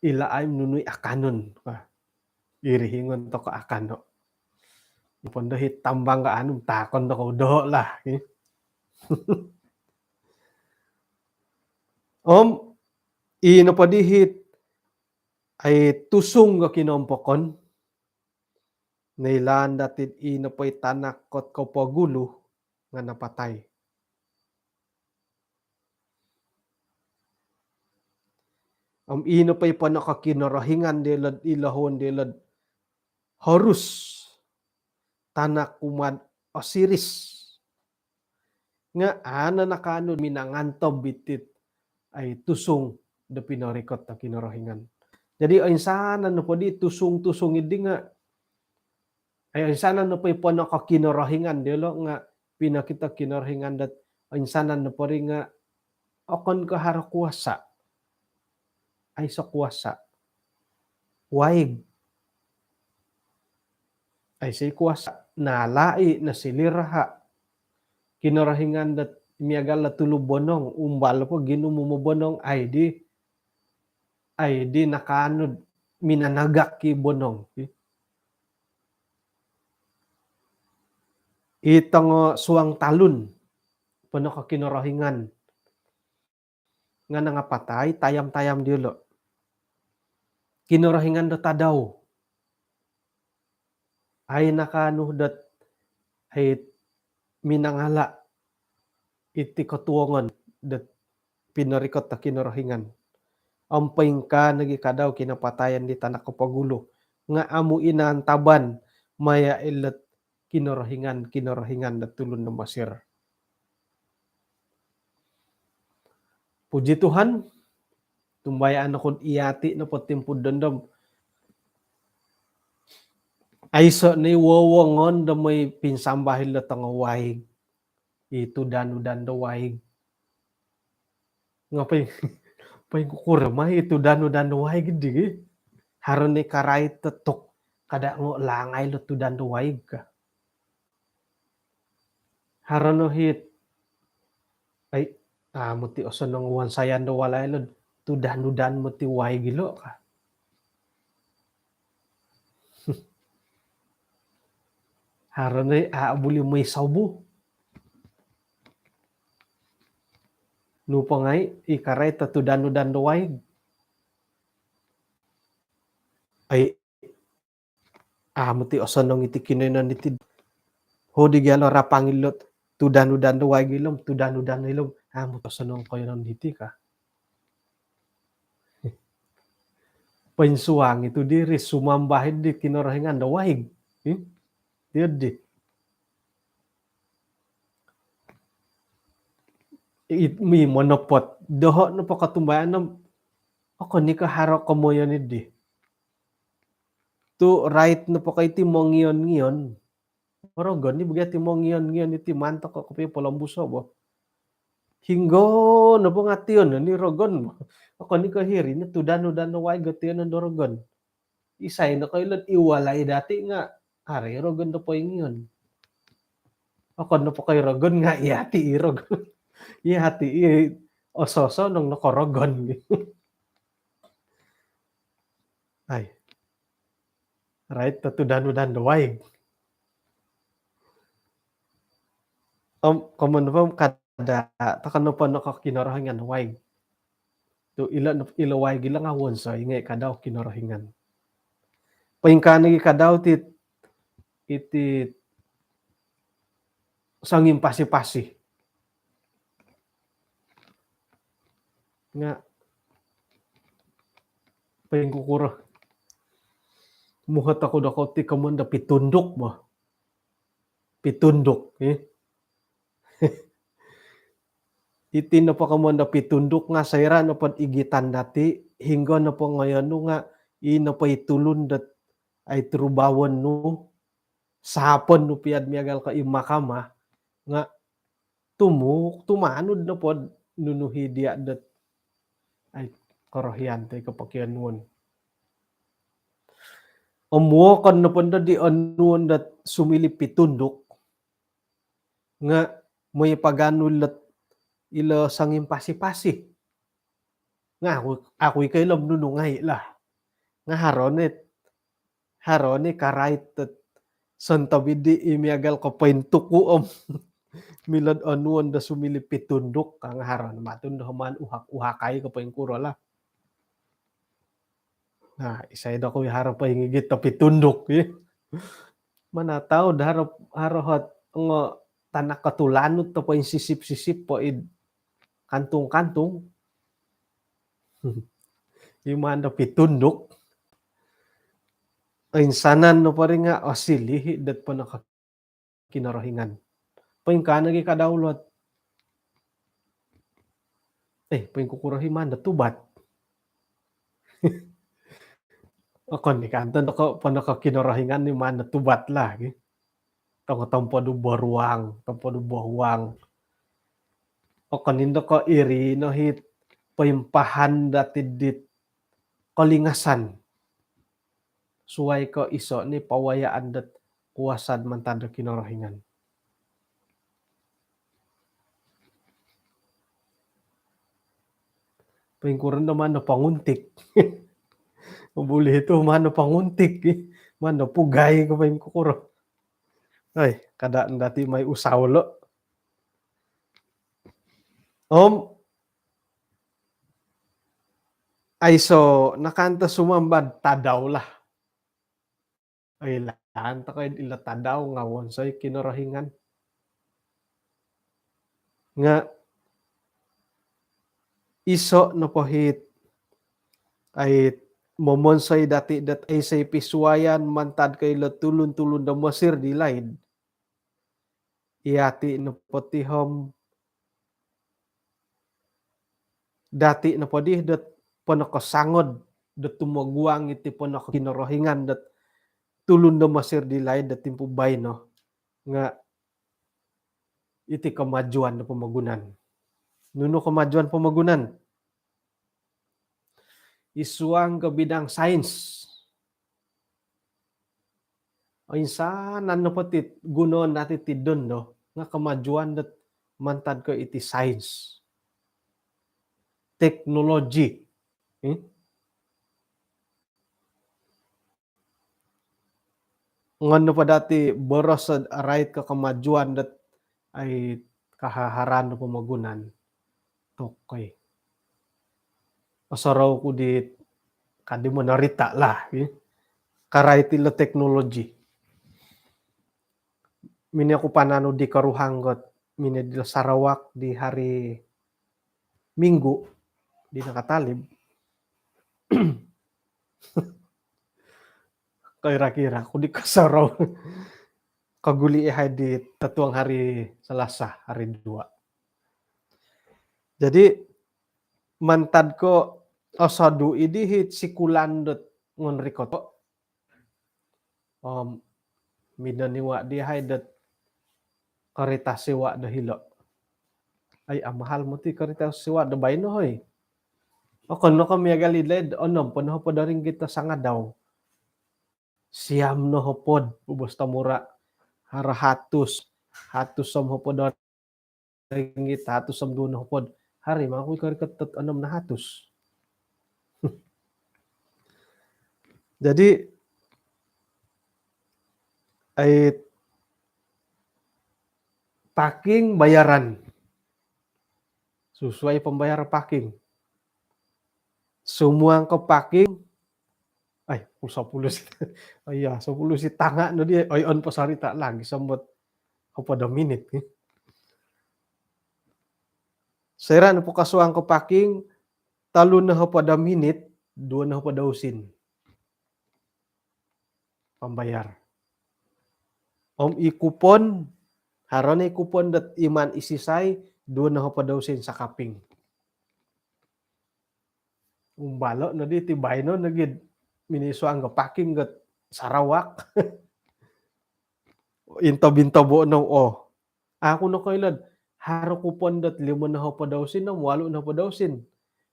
ila ai nunu i akanon. Wah, iri hi ngon toko akano. Pondo hi tambang ka anu, takon toko doho lah. Om, i nopo di hit ai tusung ko kinompokon, noilaan dati i nopo i tanak kot kopogulu nga napatai. Om i nopo i ponoko Kinorohingan diolo, ilohon diolo Horus, tanak kumaa Osiris. Nga ana nakaanu minangantob iti ai tusung do pinorikot do Kinorohingan. Jadi oinsanan nopo di tusung-tusung idi nga, ai oinsanan nopo i ponoko Kinorohingan diolo nga pinokito Kinorohingan dot oinsanan nopo ri nga okon ko haro kuasa. Aiso kuasa. Waig. Aiso i kuasa. Nalai, nosiliu raha. Kinorohingan dot miagal lo tulu bonong, umbal po ginumu mo bonong, ai di, ai di nakaanu do minanagak i bonong. I tongo suang talun, ponoko Kinorohingan. Nga nangapatai tayam-tayam diolo. Kinorohingan do tadau. Ai nakaanu dot ai minangala iti kotuongon dot pinorikot do Kinorohingan. Om poingkaa nogi kadau kinapatayan di tanak kopogulu nga amu inantaban maya ilot kinorohingan-kinorohingan do tulun do Mesir. Puji Tuhan, tumbayaan oku do iyati nopo timpu dondo om aiso no i wowongon do moi pinsambah ilo tongo waig, i tudan-udan do waig. Nga poingkukuro mai i tudan-udan do waig di. Haro no i karait do tuk, kada ngo langai lo tudan do waig ka. Haro no hit, ai, amu ti osonong wonsoyon do walai lo do tudan-udan moti waig ilo ka. Haro no i a buli moi sobu. Nu po ngai i karait do tudan-udan do waig. Ai, amu ti osonong iti kinoiyonon diti. Hodi gia lo rapang ilo do tudan-udan do waig ilo om, tudan-udan ilo om, amu ti osonong koiyonon diti ka. Poinsuang itu diri sumambah di kinorohingan do waig. Hm? Iyo di. It mi monopot. Doho nopo kotumbayaan om, okon i ko haro komoyon idi. Tu rait nopo ko iti mongion-ngion. Rogon ni bagi iti mongion-ngion iti, mantok ko kopio polombuso bo. Hinggo nopo nga tion ni rogon bo. Okon i ko hiri no tudan-udan do waig o tionon do rogon. Isai no koilo do i walai dati nga haro i rogon do poingion. Okon nopo ko i rogon nga iyati i rogon. Iyati i oso-osonong no ko rogon. Ai. Rait do tudan-udan do waig. Om, komoyon nopo om kada toko nopo no ko kinorohingan waig. Tu ilo, ilo waig ilo nga wonsoi ngai kadau kinorohingan. Poingkaa nogi kadau ti, iti songimpasi-pasi. Nga poingkukuro. Muhot oku dokou ti komoyon do pitunduk bo. Pitunduk, eh. Iti nopo komoyon do pitunduk nga soira nopo do igitan dati, hinggo nopo ngoyon nu nga' i nopo i tulun dot ai turubawon nu, sapon nu piad miagal ko i mahkamah nga' tumuk tumanud nopo nunu i dia dot ai korohian toi ko pokionuon. Om wokon nopo ndo di onuon dot sumilip i tunduk nga' moi paganu lot ilo songimpasi-pasi. Nga' aku, aku i koilo om nunu ngai' lah. Nga' haro ni, haro ni karait dot sontob i di i miagal ko pointuku om milo'd onuon do sumilip i tunduk ka nga' haro ni matun do maan uhak-uhakai ko poingkuro lah. Nah, isai do ko i haro poingigit do pitunduk i. Mana tau do haro, haro hot ngo tanak kotulanut do poinsisip-sisip po id kantung-kantung. I maan do pitunduk. Insanan nopo ri nga' osiliu i dot ponoko Kinorohingan. Poingkaa nogi ka daulot. Eh, poingkukuro i maan do tubat. Okon i kanto noko, ponoko Kinorohingan i maan do tubat lah gi. Tongo tompodu boruang, tompodu bohuang. Okon i noko iri no i poimpahan dati dit kolingasan. Suai ko iso ni pawayaan dot kuasa mantad do Kinorohingan. Poingkuro ndo maan do panguntik. Buli itu maan do panguntik, maan do pugai ko poingkuro. Oi, kada ndati mai usau lo. Om aiso nakanto sumambad tadau lah. Oilaan toko ilo tadau nga wonsoi Kinorohingan. Nga iso nopo it ai momonsoi dati dot aiso pisuayan mantad ko ilo tulun-tulun do Mesir di laid. Iyati nopo ti om dati nopo di dot ponoko sangod dot tumoguang iti ponoko Kinorohingan dot tulun do Mesir di laid dot timpu baino nga iti kemajuan do pomogunan. Nunu kemajuan pomogunan? Id suang ko bidang sains. Insanan nopo ti gunoon dati ti dondo nga kemajuan dot mantad ko iti sains. Teknologi. Hmm? Ngon nopo dati boros do rait ko kemajuan dot ai kahaharan do pomogunan. Tokoi. Osorou ku di kadi monorita lah, i. Karait ilo teknologi. Mini oku pananu di koruhang got, mini di Sarawak di hari Minggu di nakatalib. Kira-kira ku di kosorou. Koguli i hai di totuong hari Selasa, hari dua. Jadi mantad ko osodu i di it sikulan dot ngon rikoto. Om minoniwa di hai dot karita sewa do hilo. Ai, amahal moti karita sewa do baino, hoi. Okon no ko miagal i laid, onom po nohopod do ringgit do sangadau. Siam nohopod, bobos tomura. Haro hatus, hatus om hopod do ringgit, hatus om duo nohopod. Hari mangkui karikot dot onom nahatus. Jadi ai parking bayaran. Susuai pembayar parking. Sumuang ko parking, ai, sepuluh si, oh iya, sepuluh si tanga no dia, oi, on po sarita lagi sombot hopod do minit, eh. Soira nopo kosuang ko parking, tolu nohopod do minit, duo nohopod do usin pambayar. Om i kupon, haro no i kupon dot iman isisai, duo nohopod do usin sakaping. Umbalo' noddi ti baino' nogi'd minisuang ga parking ga Sarawak. Intob-intobo' no, oh. Aku nokoilo'd haro kupon dot limo nohopod do usin om walu nohopod do usin.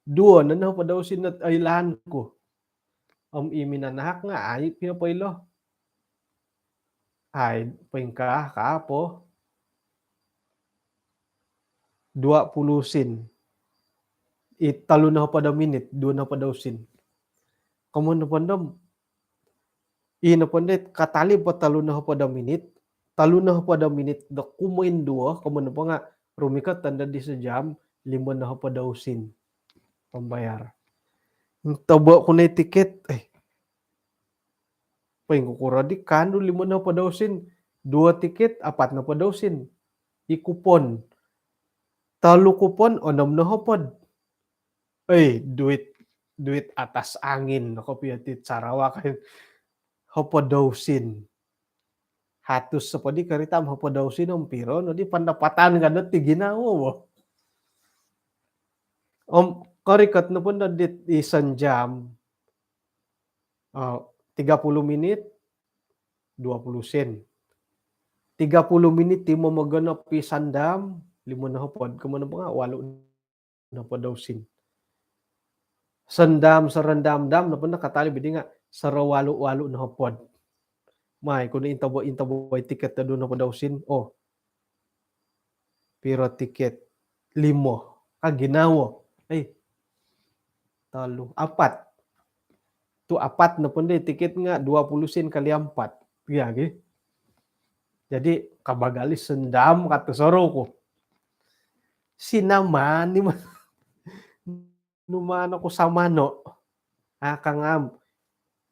Duo nohopod do usin dot oilaan ku. Om i minanahak nga' ai' pia poilo. Ai, poingkaa ka po. Dua puluh sin. I tolu nohopod do minit, duo nohopod do usin. Komoyon nopo ndo, i nopo ndo katalib po tolu nohopod do minit, tolu nohopod do minit do kumoinduo, komoyon nopo nga' rumikot ondo di sejam, limo nohopod do usin pambayar. Intobo' ku no i tiket, eh, poingkukuro di kandu limo nohopod do usin, duo tiket, apat nohopod do usin. I kupon. Tolu kupon, onom nohopod. Oi, duit, duit atas angin no kopio ti Sarawak. Hopod do usin. Hatus nopo di karita om hopod do usin om piro noddi pandapatan ka dot ti ginawo bo. Om korikot nopo ndo dit i sanjam, oh, tiga puluh minit, dua puluh sen. Tiga puluh minit ti momogonop i sandam, limo nohopod, komoyon nopo nga' walu nohopod do usin. Sandam, sarandam-dam nopo ndo katalib di nga' sarawalu-walu nohopod. Mai ku no intobo', intobo' i tiket do duo nohopod do usin. Oh. Piro tiket? Limo. Ka ginawo. Eh. Tolu, apat. Tu apat nopo ndo i tiket nga' dua puluh sen kali apat. Iya gi. Jadi kabagal i sandam ka tu soroku. Sinaman ni ma- Numaan oku samano'. Ah, kangku om.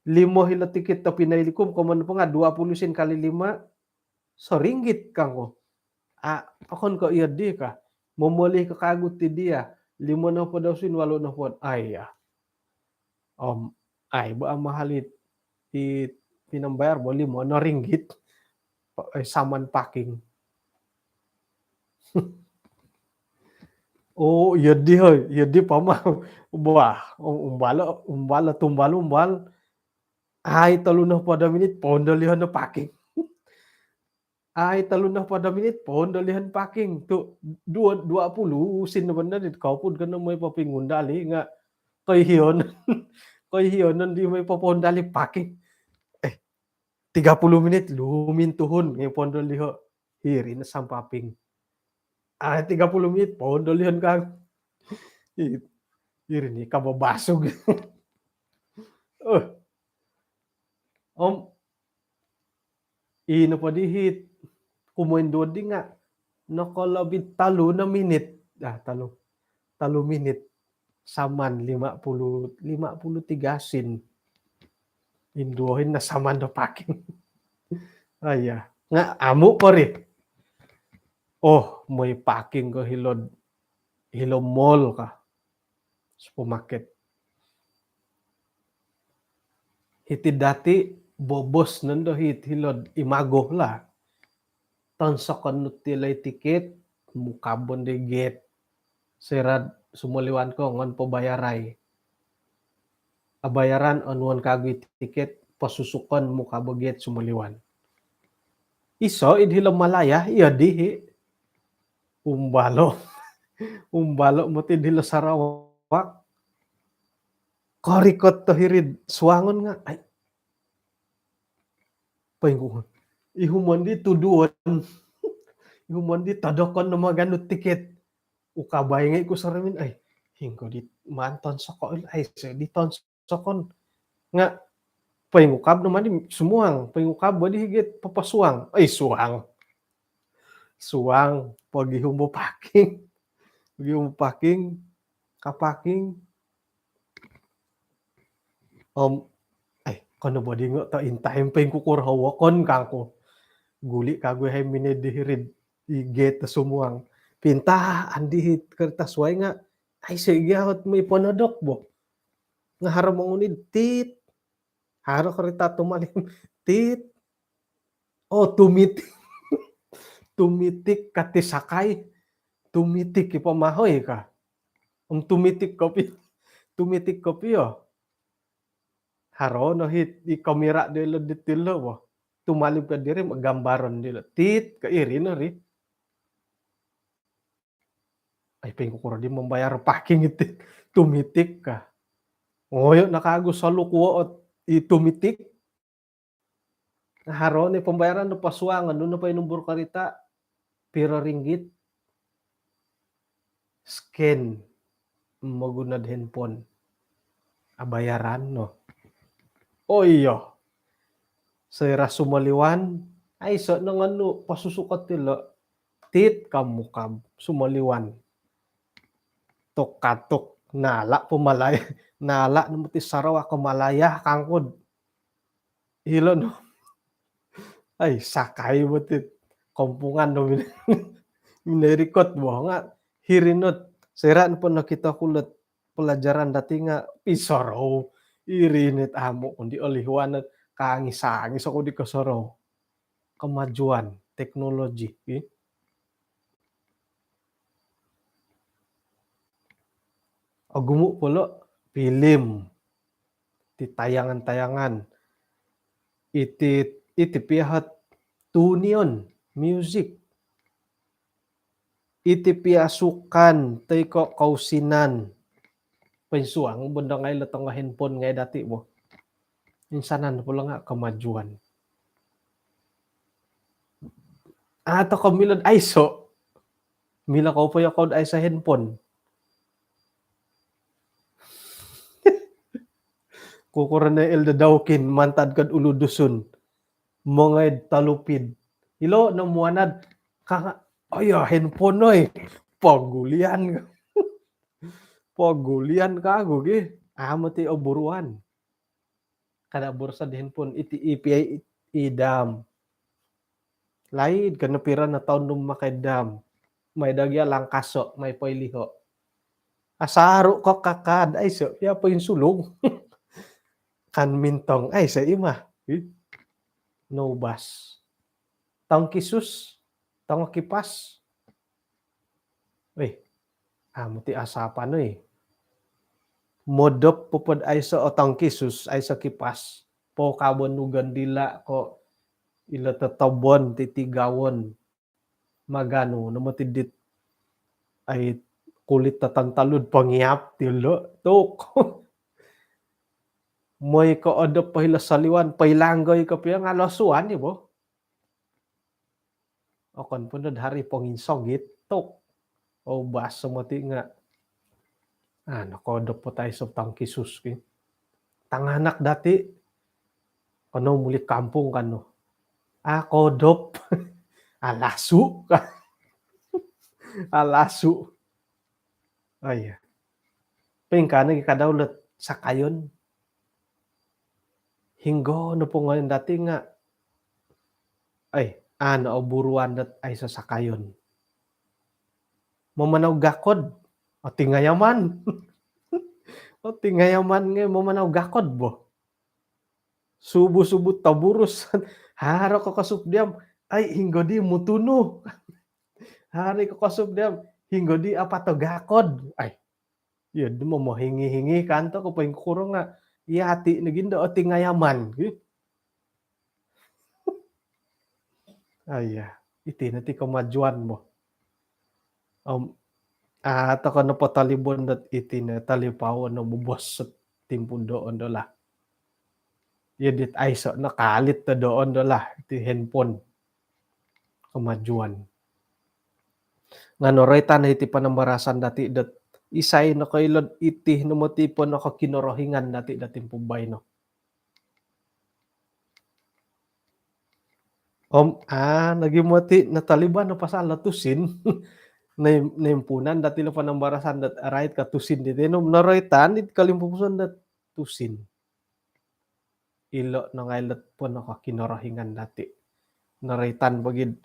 Limo hilo tikit topinai likum, komoyon nopo nga' dua puluh sen kali lima, soringgit kangku. Ah, okon ko' iyo di ka. Momoli ko kagu ti dia. Limo nohopod do usin, walu nohopod. Ai, ya. Om, ai, bo amahal it, it pinambayar bo limo no ringgit. Pa-, eh, saman parking. Oh, iyo di, hoi. Iyo di pama. Wah, um-, umbalo, umbalo, tumbal, umbal. Ai, tolu nohopod do minit, poundolihon no parking. Ai, tolu nohopod do minit, poundolihon parking. Tu, dua, dua puluh sen nopo ndo di, kaupud ko no moi popingundali nga' koihion. Koihion nondo di moi popoundali parking. Eh, tiga puluh minit, lumintuhun, ngai' poundoliho. Hiri no sampaping. Ah, tiga puluh minit, poundolihon kang. I-, iri ni kababasug. Eh. Om, i nopo di hiti, kumoinduo di nga', nokolobi tolu no minit. Ah, tolu. Tolu minit. Saman lima puluh, lima puluh tiga sen. Induo hino saman do parking. Ah, iya. Nga' amu' po ri. Oh, moi parking ko hilo, hilo mall ka. Supermarket. Hiti dati bobos nondo hiti hilo'd Imago lah. Tonsokon nu ti lai tikit, mukabon di gate. Soira'd sumoliwan ko ngon pobayarai. Abayaran, onuan kagu i tikit, posusukon, mukabo gate, sumoliwan. Iso id hilo Malaya, iyo di hi. Umbalo. Umbalo moti id hilo Sarawak. Korikot to hiri'd suangon nga', ai. Poingkukuro. Ihumon di tuduon. Ihumon di todokon no maganu tikit. Ukabai ngai' ku soromin, ai. Hinggo di maan tonsokon, ai, so di tons- sokon. Nga' poingukab no mani sumuang, poingukab bo di higit papasuang. Ai, suang. Suang, pogihum bo parking. Pogihum bo parking, ka parking. Om, ai, kono bo di ngo' to in time poingkukuro wokon kangku. Guli' kagu hai minoi di hiri'd i gate sumuang. Pintaan di hiti karita suai nga', ai, so i gia ot moi ponodok bo. Nga' haro monguni, tit. Haro karita tumalib, tit. Oh, tumitik. Tumitik kati sakai. Tumitik i pamahoi ka. Om tumitik kopi. Tumitik kopio. Haro no hiti i kamera dilo diti lo bo. Tumalib ka diri gambaran dilo. Tit ka iri no ri. Ai, poingkukuro di mambayar parking iti. Tumitik ka. Ngoyo no kagu solukuo ot i tumitik. Haro no pambayaran do pasuangan, nunu po i numbur karita, piro ringgit, scan, moguno do handphone. Abayaran no. Oh iyo. Soira sumoliwan, aiso no nganu, pasusukot ilo. Tit ka mukab, sumoliwan. Tuk katuk, nala po Malaya, nala no moti Sarawak ko Malaya kangkud. Ilo no. Ai, sakai bo ti kompungan do min-, minoi rikot bo nga hiri no. Soira nopo nokito ku lot pelajaran dati nga i sorou. Iri no it amu ku di olihuan, kangis-angis oku di kosorou. Kemajuan teknologi, eh. Ogumu po lo filem, ti tayangan-tayangan, iti, iti pia ot tunion, muzik, iti pia sukan, toi ko kousinan. Poinsuang bo ndo ngai lo tongo handphone ngai dati bo. Insanan po lo nga kemajuan. Atau ko milo do aiso. Milo ko po yo ko do aiso handphone. Kukuran el do daukin mantad kad Ulu Dusun. Mongoi do Telupid. Ilo no muanad ka nga, oh ya, handphone oi. Pogulian. Pogulian kagu gi. Amu ti oburuan. Kada borsa di handphone iti, i pia i, i dam. Laid ka no piro no toun do mamakai dam. Mai dagia langkaso, mai poiliho. Asaru ko kakad, aiso pia poinsulung. Kan mintong, aiso ima. Ih. Noubas. Tongkisus, tongo kipas. Wih, amu ti asapan, wih. Modop po pod aiso o tongkisus, aiso kipas. Pokabon nu gandila ko ilo totobon, titigawon. Maganu no moti dit ai kulit tatantalud pangiap ti lo. Tuk. Moi ko odop po hilo soliwan, poilanggoi ko pia nga losuan i bo. Okon po nod hari ponginsogit, tuk. Oubas moti nga. Ah, nokodop po tai so tongkisus ki. Tanganak dati, kono muli kampung kano. Ah, kodop. Alasu. Alasu. Oh iya. Pingkano gi kadau lot sakayon. Hinggo nopo ngoyon dati nga, ai, ano oburuan dot aiso sakayon. Mamanau gakod, otingayaman. Otingayaman ngai mamanau gakod bo. Subuh-subuh toburus. Haro kokosup diam, ai, hinggo di mutunu. Hari kokosup diam, hinggo di apato gakod. Ai, iya di momohingi-hingi kanto ko poingkuro nga. Iya ati nogi ndo otingayaman. Ah, iya. Iti no ti kemajuan bo. Om, ah, toko nopo talibon dot iti no talipau no bobos sot timpu doon do lah. Iya dit aiso no kalit do doon do lah, iti handphone. Kemajuan. Nga noroitan iti panambarasan dati dot isai nokoilo dot iti no moti po nokokinorohingan dati dot timpu baino. Om, ah, nogi moti nataliban no pasal lo tusin. Naim-, naimpunan dati lo panambarasan dot arait ka tusin di tenu. Noroitan it kalimpupuson dot tusin. Ilo no ngai lot po nokokinorohingan dati. Noroitan po gid,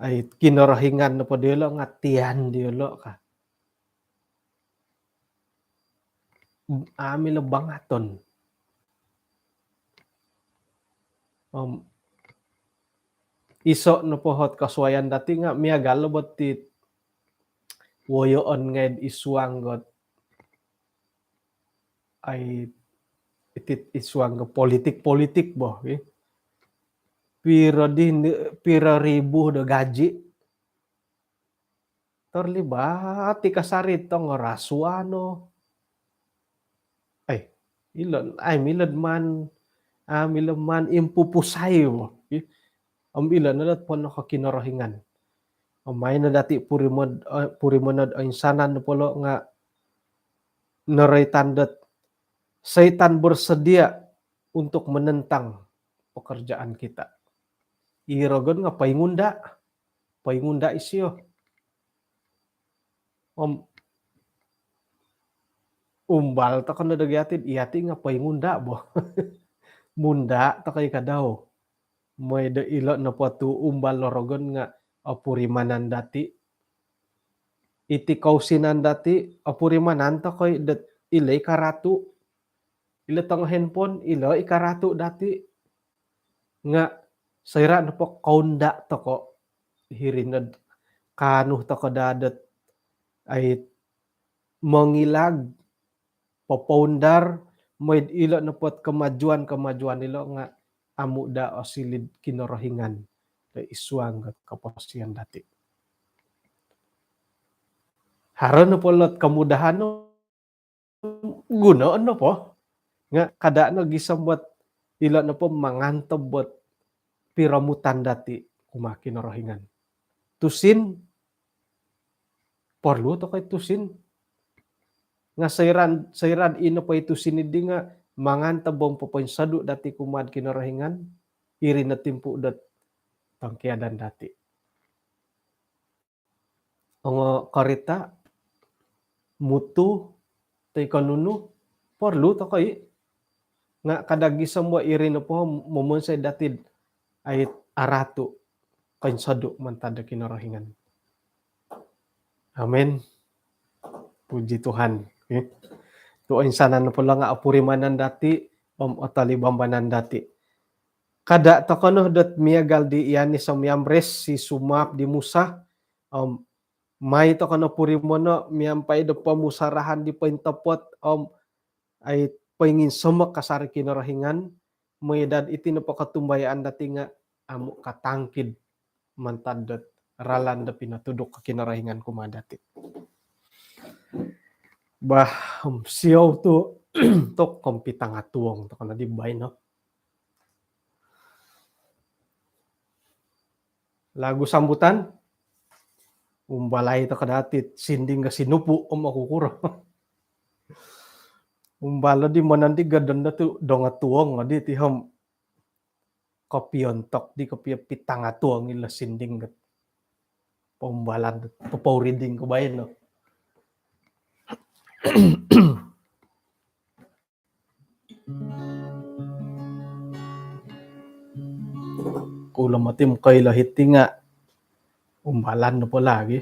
ai, kinorohingan nopo diolo nga tian diolo ka. Amu milo bangaton. Om, iso nopo ot kosuaian dati nga miagal lo bo ti woyoon ngai id suang dot ai, iti id suang ko politik-politik bo, eh. Piro di, piro ribu do gaji terlibat i kasari tongo rasuah no. Ai, ilo, ai, milo maan, ah, milo maan impupusai bo. Ih, om ilo no dot pono ko Kinorohingan. Om maai no dati purimo-, eh, purimono do insanan nopo lo nga noroitan dot Saitan bersedia untuk menentang pekerjaan kita. I rogon nga poingunda, poingunda isio. Om umbal toko no do gia ti, iya ti nga poingunda bo. Munda toko i kadau. Mooi do ilo nopo tu umbal lo rogon nga opurimanan dati. Iti kousinan dati, opurimanan toko i dot ilo i karatu. Ilo tongo handphone, ilo i karatu dati. Nga soira nopo kounda toko, hiri nod kaanu toko daa dot ai mongilag, popoundar, mooi do ilo nopo ot kemajuan-kemajuan ilo nga amu daa osiliu do Kinorohingan do id suang dot koposion dati. Haro nopo lo ot kemudahan no gunoon nopo. Nga kada no gisom dot ilo nopo mangantob dot piromutan dati kumaa Kinorohingan. Tusin, perlu toko i tusin. Nga soira, soira i nopo i tusin di nga mangantob om popoinsodu dati kumaa Kinorohingan, iri no timpu dot tongkiadan dati. Ongo korita, mutu, toi ko nunu, perlu toko i. Nga kada gisom bo iri nopo momonsoi dati do ai aratu, koinsodu mantad do Kinorohingan. Amin. Puji Tuhan. Eh. Tu insanan nopo lo nga opurimanan dati, om otolibambanan dati. Kada toko no dot miagal di Yanes om Yambres, i sumaap di Musa, om maai toko no purimono miampai do pomusarahan di pointopot, om ai poinginsomok kasari Kinorohingan, mooi dot iti nopo kotumbayaan dati nga amu katangkid mantad dot ralan do pinotuduk Kinorohingan kumaa dati. Bah, om siou tu, tok kompitanga tuong toko no di baino. Lagu sambutan, umbalai toko dati sinding ka sinupu om oku kuro. Umbalo di monondig gadon dati dongotuong di ti om kopiontok di kopio pitanga tuong ilo sinding kat. Poumbalan, popouriding ko baino. Kulo moti mokoilo hiti nga umbalan nopo lagi.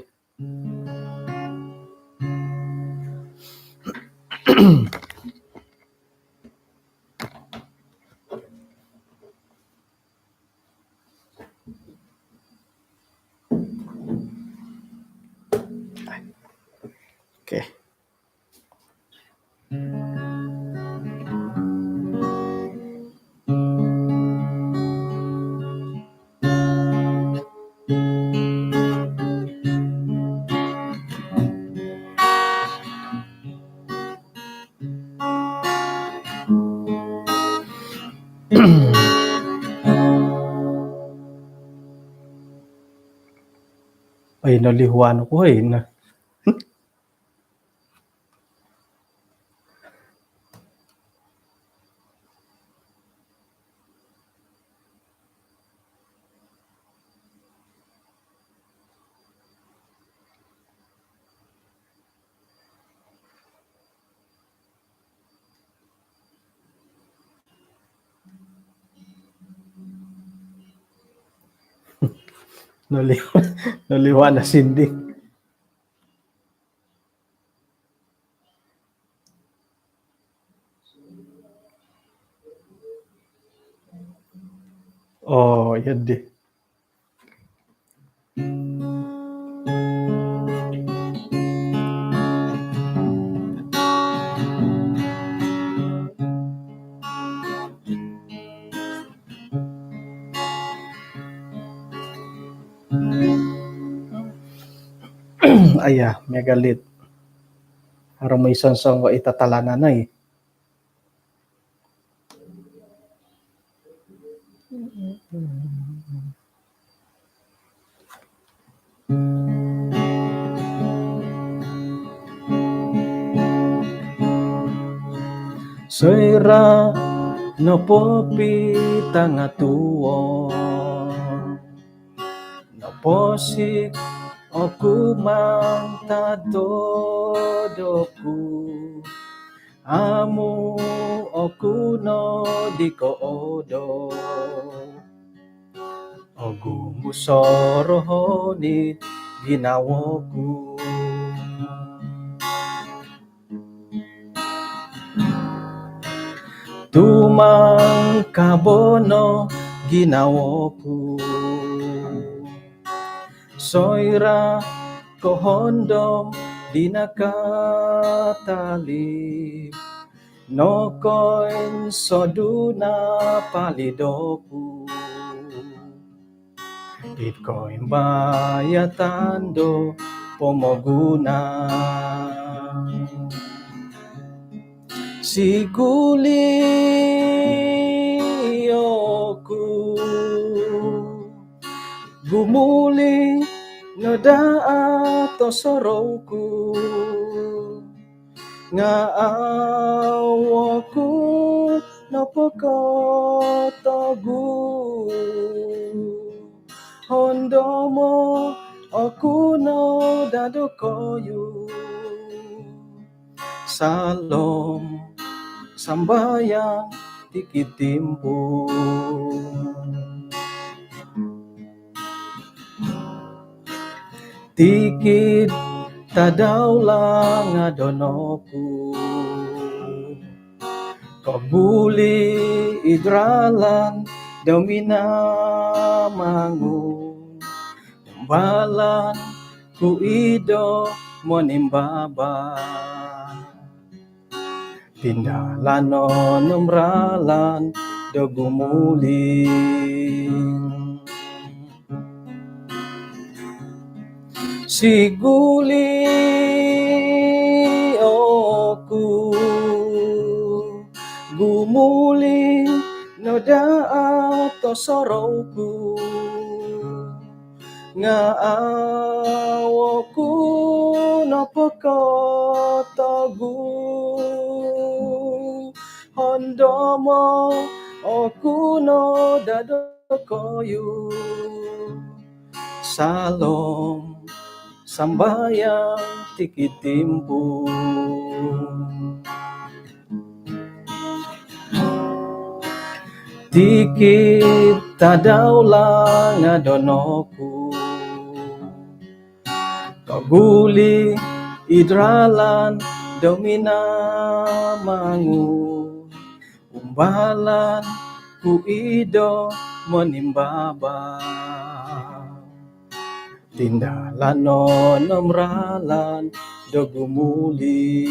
Okey. Oi, nolihuan oku, oi, na. Nolihuan, nolihuan o sinding. Oo, iya di. Aya, miagal dit haro moi songko i tatalanan ai. Soira nopo pitanga tuo, noposik oku mantad todop ku, amu oku no di koodop. Ogumu sorohon i ginawo ku. Tumangkabo no ginawo ku. Soira kohondom di nakatalib, nokoinsodu no palido ku. Id koimbayatan do pomogunan. Siguli oku, gumuli no daa tosorou ku, nga au oku nopo kotogu. Hondomo oku no daa dokoyu. Salom sambayang tikid timpu. Tikid tadau langadon oku. Koguli id ralan do minamangun. Umbalan ku ido monimbaba. Tindalanon om ralan do gumuli. Siguli oku, gumuli no daa tosorou ku. Nga au oku nopo kotogu. Hondomo oku no daa dokoyu. Salom sambayang tikid timpu. Tikid tadau langadon oku. Koguli id ralan do minamangun. Umbalan ku ido monimbaba. Tindalanon om ralan do gumuli.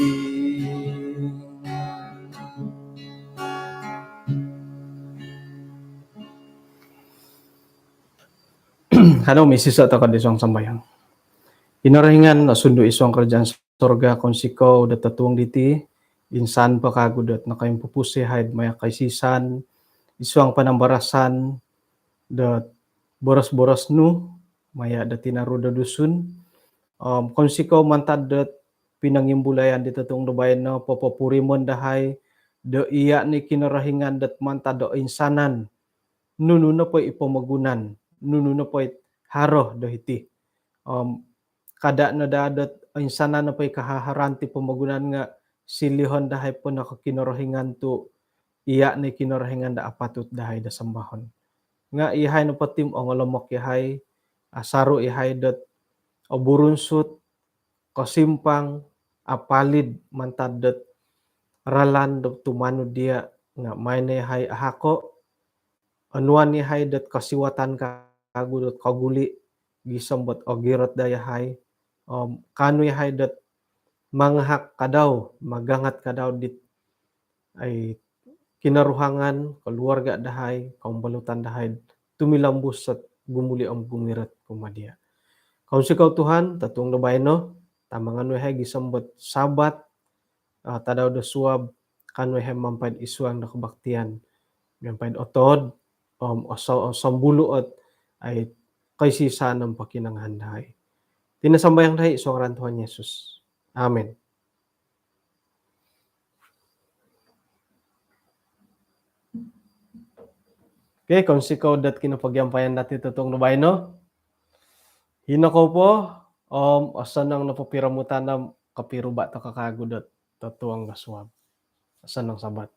Kanou misiso tokou id suang sambayang. Kinorohingan osundu id suang kerajaan sorga, kounsikou dot totuong diti, insan po kagu dot nokoimpupus yahai maya kaisisan id suang panambarasan dot boros-boros nu maya do tinaru do Dusun. Om kounsikou mantad dot pinongimbulayan di totuong do baino, popopurimon dahai do iya ni Kinorohingan dot mantad do insanan nunu nopo i pomogunan, nunu nopo i haro do hiti. Om kada no daa dot insanan nopo i kahaharan ti pomogunan nga silihon dahai po no ko Kinorohingan tu iya ni Kinorohingan do apatut dahai do sambahon. Nga iyahai nopo ti om ongolomok iyahai, asaru iyahai dot oburunsut, kosimpang, apalid mantad dot ralan do tumanud diya, nga maai no iyahai ahako, onuan iyahai dot kosiwatan kagu dot koguli, gisom dot ogirot daa iyahai, om kaanu iyahai dot mangahak kadau, magangat kadau dit ai kinoruhangan, keluarga dahai, kombolutan dahai, tumilombus dot gumuli om gumirot kumaa diya. Kounsikou Tuhan, totuong do baino, tamangan nu yahai gisom dot Sabat, ah, tadau do suab, kaanu yahai mampai'd isuang do kabaktian, miampai'd otod om oso-, osombulu' ot ai koisisaan om pokinongohon dahai. Iti no sambayang dahai id suang ngaran Tuhan Yesus. Amin. Okey, kounsikou dot kinopogiampayan dati totuong do baino. Hino kou po, om osonong nopo piromutan om kopiruba' toko kawagu dot totuong do suab. Osonong Sabat.